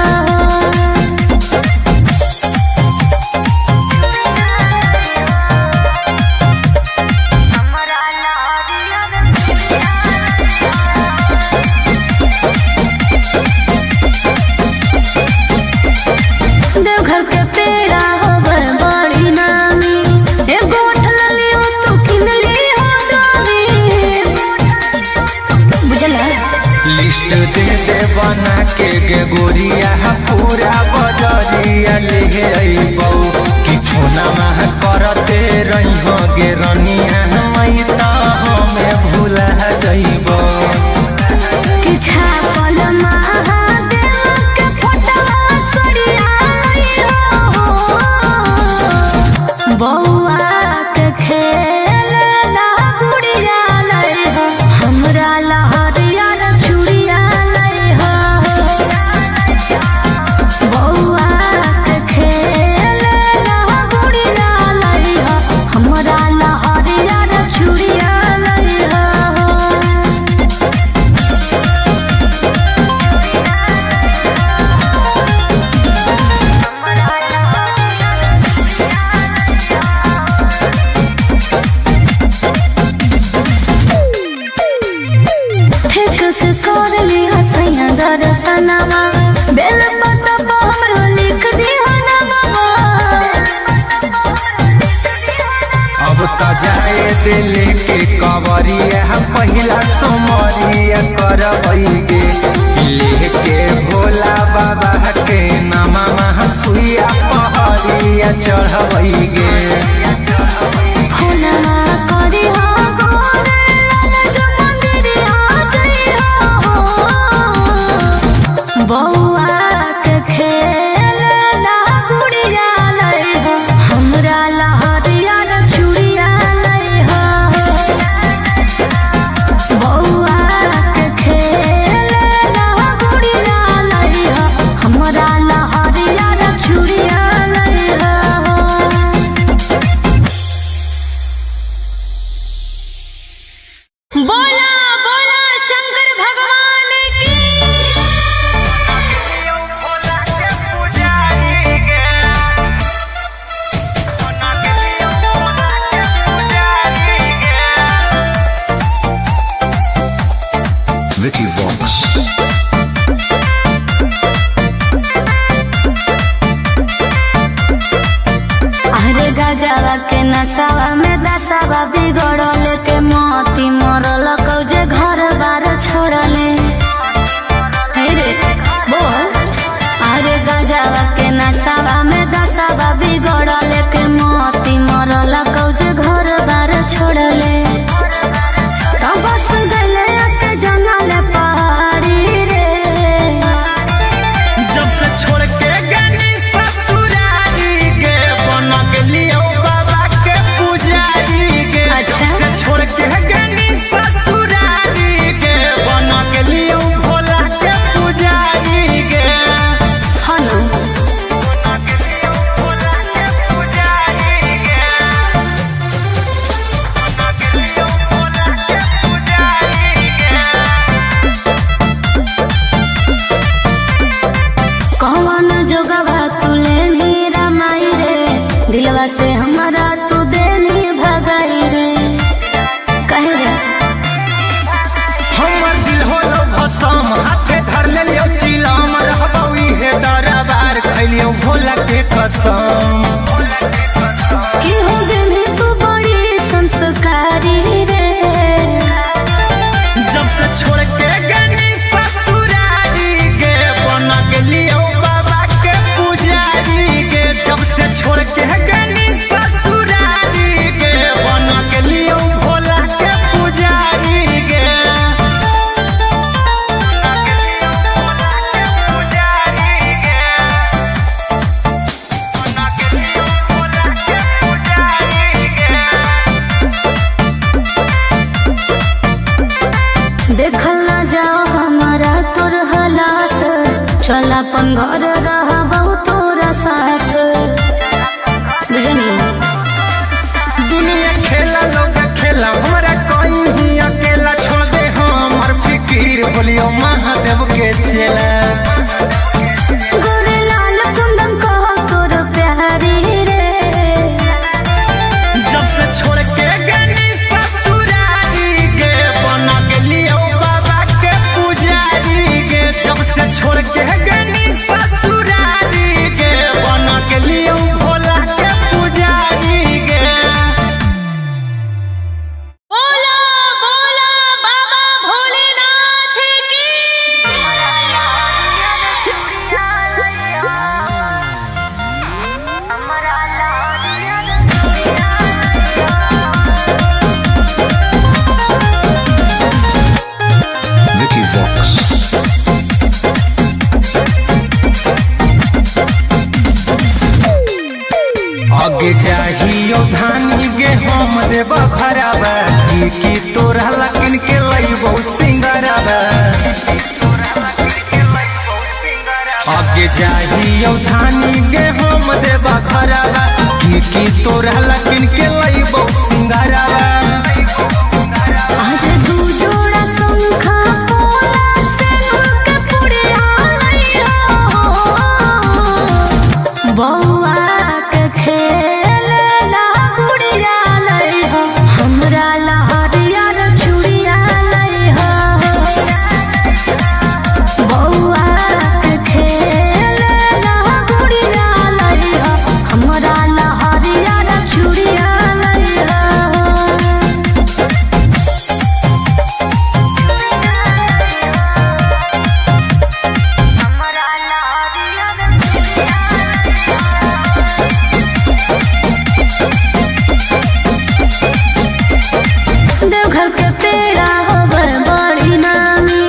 देवघर के पेड़ा हो बड़ी नामी, ए गोठ ललियो तू किन ली हो दामी। बुझला लिस्ट दे दे बना के गे गोरिया पूरा बजरिया ले अइबौ कि फोनमा करते रहिहो गे रनिया मैं त हमें भुला जइबौ। कि छापल महादेव के फोटवा सड़िया लइहो। बौआ के खेल ला गुड़िया लइहो, हमरा लहरिया रे चूड़िया लइहो। बौआ के खेल ला गुड़िया लइहो, हमरा लहरिया रे चूड़िया लइहो। ठीक से कर ली हसैया दर्शनवा, बेल पत्ता पर हमरो लिख दिहा नमवा। अब त जाए दिल के कवरिया पहिला सोमरिया करबै गे लेके भोला बाबा के नमा सुइया पहरिया चढ़बै गे। फोनवा करिहा गोरे लाल जो मंदिरिया जइहा हो। बौआ के खेल ला गुड़िया लइहो, हमरा लहरिया रे चूड़िया लइहो। बौआ के खेल ला गुड़िया लइहो, हमरा लहरिया रे चूड़िया लइहो। बोला बोला शंकर भगवान की। Vicky Vox. अरे गजवा के नसावा में दसावा बिगड़ल के मोती मरल कौजे घर बार छोड़ले। हे रे बोल। अरे गजवा के नसावा में दसावा बिगड़ल के मोती मरल कौजे घर बार छोड़ले। तो बस गले के जंगल पहाड़ी रे। जब से छोड़ के गनी ससुरारी के बन गेलियो बाबा के पुजारी के। अच्छा। जब से छोड़ के गनी ससुरारी के बन गेलियो भोला के पुजारी के। हनु बन गेलियो भोला के पुजारी के। बन गेलियो भोला के पुजारी के। कौन जोगवा तू लेनी रमाई रे, दिलवा से हमरा तू देनी भगाई रे। कहे रे हमर दिल होलो भसम हाथे धर लेलियो चिलम रहबौ इहे दरबार खैलियो भोला के कसम। कि हो गेली तू बड़ी संस्कारी रे। जब से छोड़ के गनी ससुरारी के बन गेलियो बाबा के पुजारी के। जब से छोड़ के गनी ससुरारी के बन गेलियो भोला के पुजारी। अपन घर रहबो तोरा साथ, बुझनी। दुनिया खेला लोग खेला, हमरा कोई ही अकेला छोड़ दे हमर फिकीर, बोलियो महादेव के चेला। गोरे लाल कुंदन कहो तोर प्यारी रे। जब से छोड़ के गनी ससुरारी गे, बना के लियो बाबा के पुजारी गे। जब से छोड़ के गनी ससुरारी गे, बना के लियो भोला के पुजारी गे। बोला बोला बाबा भोलेनाथ की। Vicky Vox. आगे जाहियो धानी गे हम देव भरावा, की की तोरा लकिन के लइबो सिंगरावा। आगे जाहियो धानी गे हम देव भरावा, की की तोरा लकिन के लइबो सिंगरावा। आज दू जोड़ा शंखा पोला से नूर के पुड़िया लइहो। बौआ के खेल ला गुड़िया लइहो, हमरा लहरिया रे चूड़िया लइहो। बौआ के खेल ला गुड़िया लइहो, हमरा लहरिया रे चूड़िया लइहो। देवघर के पेड़ा हो बड़ी नामी,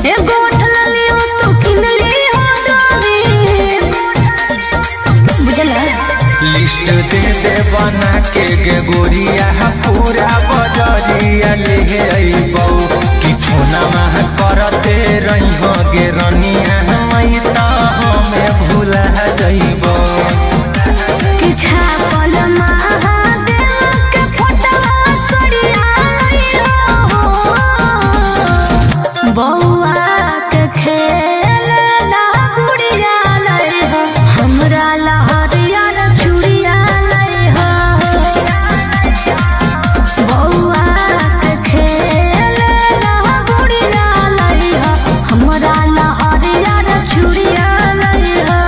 ए गोठ ललियो तू किन ली हो दामी, बुझला। लिस्ट दे दे बना के गे गोरिया, पूरा बजरिया ले अइबौ। कि फोनमा करते रहिहो गे रनिया, मैं त हमें भुला जइबौ। कि छापल महादेव के फोटवा सड़िया लइहो। बौआ के खेल ला गुड़िया लइहो, हमरा लहरिया रे चूड़िया लइहो। बौआ के खेल ला गुड़िया लइहो, हमरा लहरिया रे चूड़िया लइहो।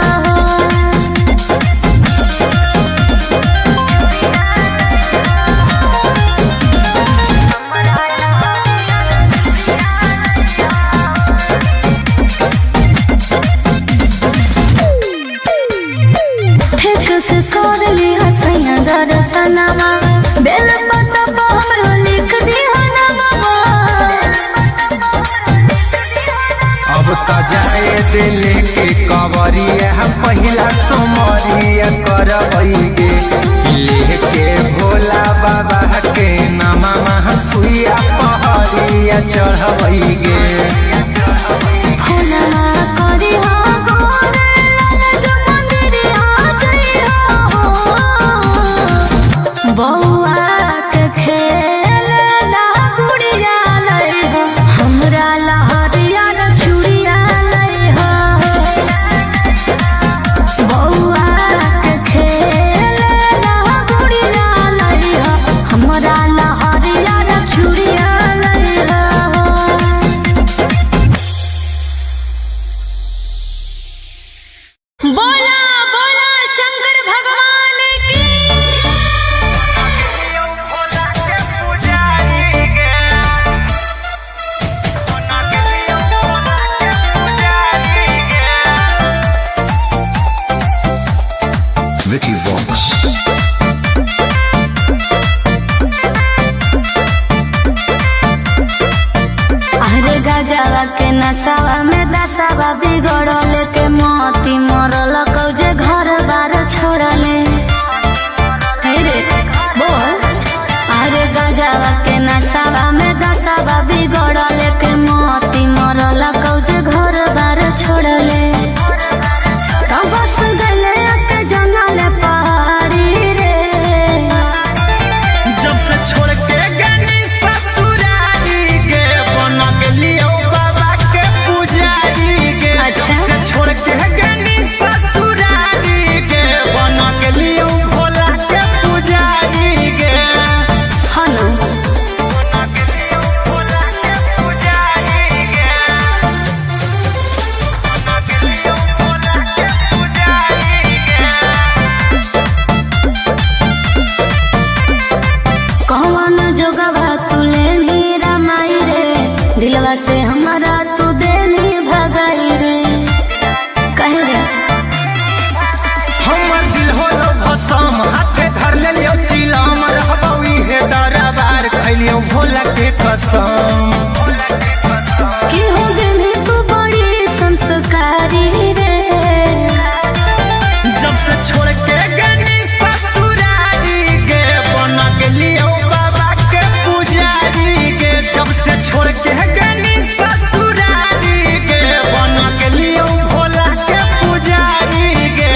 ठीक से कर ली हसैया दर्शनवा, बेल पत्ता पर हमरो लिख दी नमवा। अब त जाए दिल के कवरिया, पहिला सोमरिया करबै गे। लेके भोला बाबा के नमा सुइया पहरिया चढ़बै गे। फोनवा करी हो गोरे लाल जो मंदिरिया जइहो। बौआ के खेल ला गुड़िया लइहो, हमरा लहरिया रे चूड़िया लइहो। बौआ के खेल ला गुड़िया लइहो, हमरा लहरिया रे चूड़िया लइहो। बोला बोला शंकर भगवान की। Vicky Vox. अरे गजवा के नसावा में दसावा बिगड़ल के मोती मरल कौजे घर बार छोड़ले। हे रे बोल। अरे गजवा के नसावा में दसावा बिगड़ल के मोती मरल कौजे घर बार छोड़ले। कौन जोगवा तू लेनी रमाई रे, दिलवा से हमारा तू देनी भगाई रे। कहे रे हमर दिल होलो भसम, हाथे धर लेलियो चिलम, रहबौ इहे दरबार, खैलियो भोला के कसम। कि हो गेली तू बड़ी संस्कारी रे। जब से छोड़ के गनी ससुरारी गे, बन गेलियो बाबा के पुजारी गे। जब से छोड़ के गनी ससुरारी गे, बन गेलियो भोला के पुजारी गे।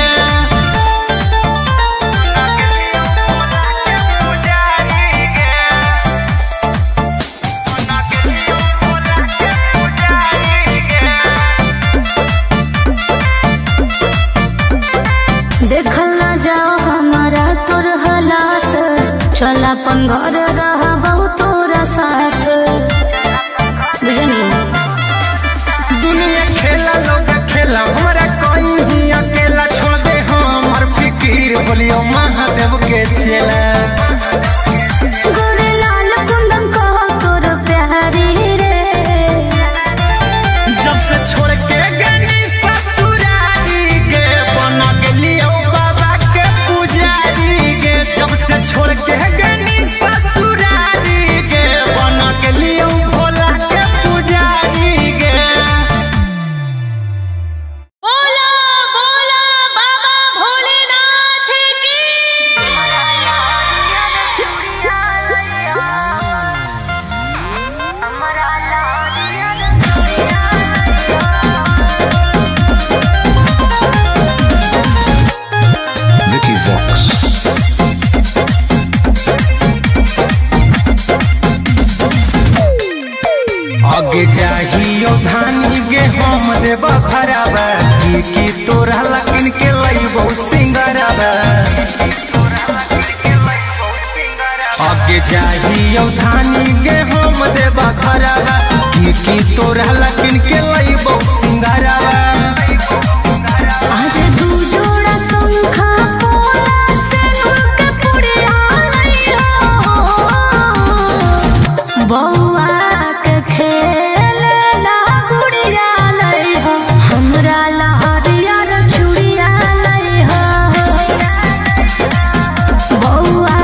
देखल ना जाओ हमारा तोर हालात, चल अपन घर रह तोरा साथ। बुझनी दुनिया खेला लोग खेला, हमरा कहीं ही अकेला छोड़ दे हमर फिकीर, बोलियो महादेव के चेला। गोरे लाल कुंदन कहो तोर प्यारी रे। जब से छोड़ के गनी ससुरारी गे, बन गेलियो बाबा के पुजारी गे। जब से छोड़ के गनी ससुरारी गे, बन गेलियो भोला के पुजारी गे। बोला बोला बाबा भोलेनाथ की। Vicky Vox. आगे जाहियो धानी गे हम देव भराबा, की की तोरा लकिन के लइबो सिंगराबा। आगे जाहियो धानी गे हम देव भराबा, की की तोरा लकिन के लइबो सिंगराबा। अरे दू जोड़ा शंखा पोला से नूर के पुड़िया लइहो। बौआ के खेल ला गुड़िया लइहो, हमरा लहरिया रे चूड़िया लइहो। बौआ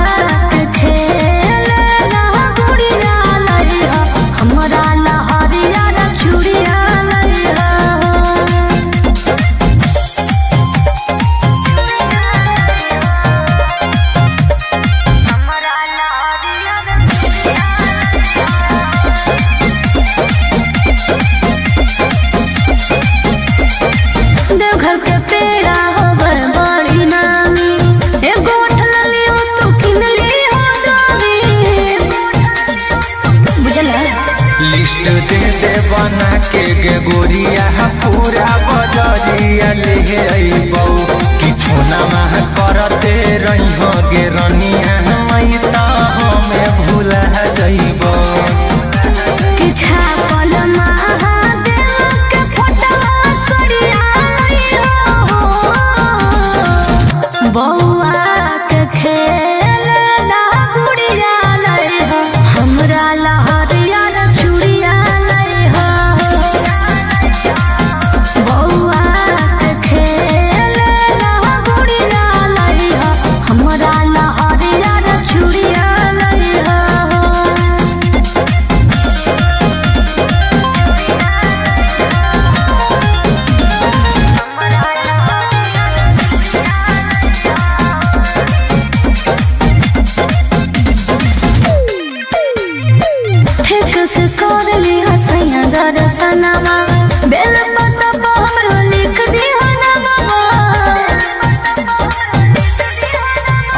के खेल ला गुड़िया लइहो, हमरा लहरिया रे चूड़िया लइहो। देवघर के पेड़ा हो बड़ी नामी, ए गोठ ललियो तू किन ली हो दामी। बुझला लिस्ट दे दे बना के गे गोरिया, पूरा बजरिया ले अइबौ। कि फोनमा करते रहिहो गे रनिया, मैं त हमें भुला जइबौ। कि छापल महादेव के फोटवा सड़िया लइहो। बौआ के खेल ला गुड़िया लइहो, हमरा लहरिया रे चूड़िया लइहो। बौआ के खेल ला गुड़िया लइहो, हमरा लहरिया रे चूड़िया लइहो। ठीक से कर ली हसैया दर्शनमा, बेल पत्ता पर हमरो लिख दिहा नामवा।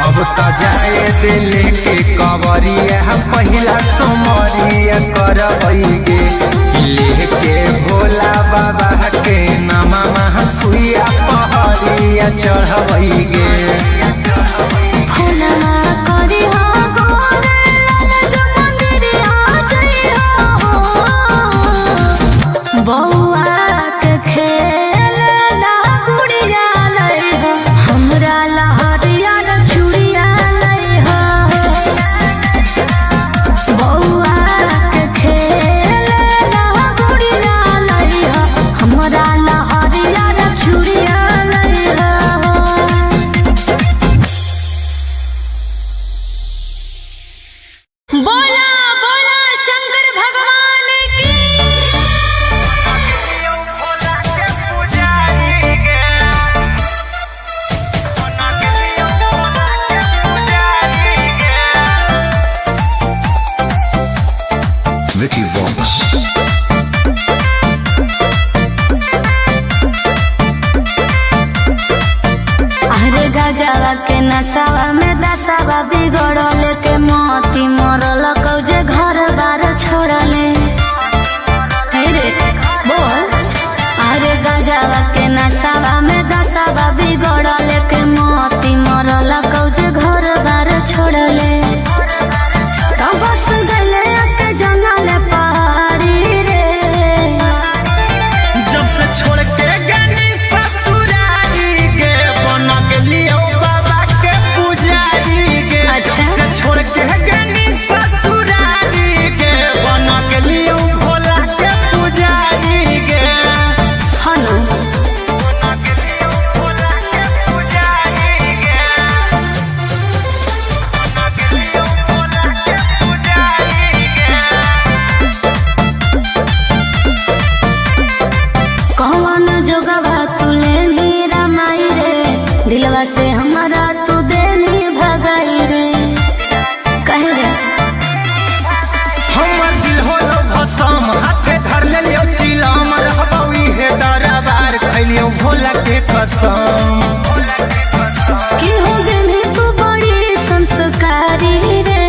अब त जाए दिल के कवरिया, पहिला सोमरिया करबै गे। लेके भोला बाबा के नमा सुइया पहरिया चढ़बै गे। फोनमा करिहा गोरे लाल जो मंदिरिया जइहो। बौआ के खेल ला गुड़िया लइहो, हमरा लहरिया रे चूड़िया लइहो। Vicky Vox. अरे गजवा के नसावा में दसावा बिगड़ल के मोती मरल कौजे घर बार छोड़ले। हे रे बोल। अरे गजवा के नसावा में दसावा बिगड़ल के मोती मरल कौजे घर बार छोड़ले। तो बस गले के जंगल पहाड़ी रे। जब से छोड़ के गनी ससुरारी के बन गेलियो बाबा के पुजारी के। अच्छा। जब से छोड़ के गनी ससुरारी के बन गेलियो भोला के पुजारी के। हनु बन गेलियो भोला के पुजारी के। बन गेलियो भोला के पुजारी के। कौन जोगवा तू लेनी रमाई रे, दिलवा से हमारा तू देनी भगाई रे। कहे रे हमर दिल होलो भसम हाथे धर लेलियो चिलम रहबौ इहे दरबार खैलियो भोला के कसम। कि हो गेली तू बड़ी संस्कारी रे।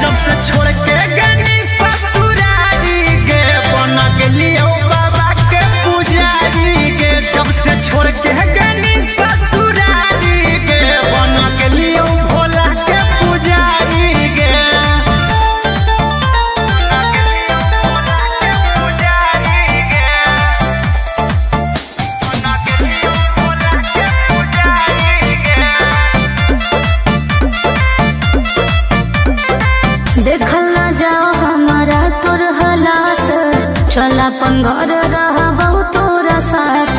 जब से छोड़ के गनी ससुरारी के बन गेलियो बाबा के पुजारी के। जब से छोड़ के गनी ससुरारी के बन गेलियो भोला के पुजारी के। पुजारी के। देखल न जाओ हमारा तोर हालात, चल अपन घर रहबौ तोरा साथ।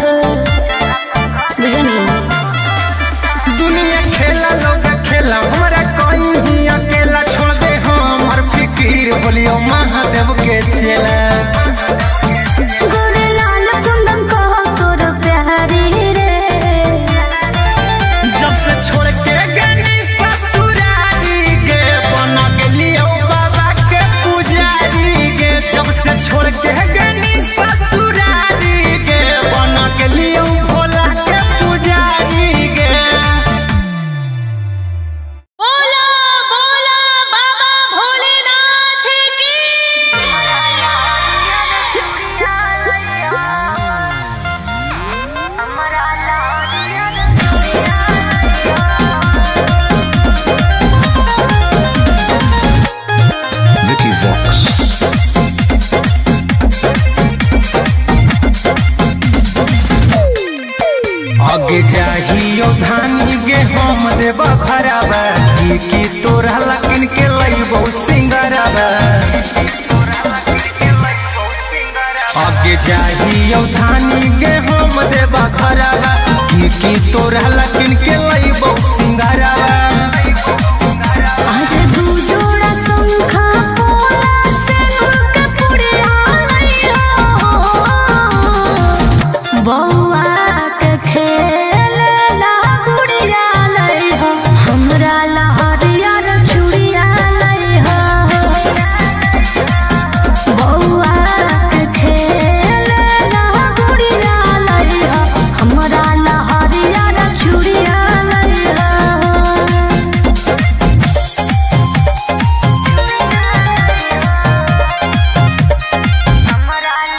बुझनी दुनिया खेला लोग खेला हमरा कोई ही अकेला छोड़ दे हमर फिकीर बोलियो महादेव के चेला। गोरे लाल कुंदन कहो तोर प्यारी रे। जब से छोड़ के गनी ससुरारी के बन गेलियो बाबा के पुजारी के। जब से छोड़ के गनी ससुरारी के बन गेलियो भोला के पुजारी के। बोला बोला बाबा भोलेनाथ की। Vicky Vox. आगे जाहियो धानी गे हम देब भराबा की की तोरा लकिन के लइबो सिंगराबा। आगे जाहियो धानी गे हम देब भराबा की तोरा लकिन के लइबो सिंगराबा।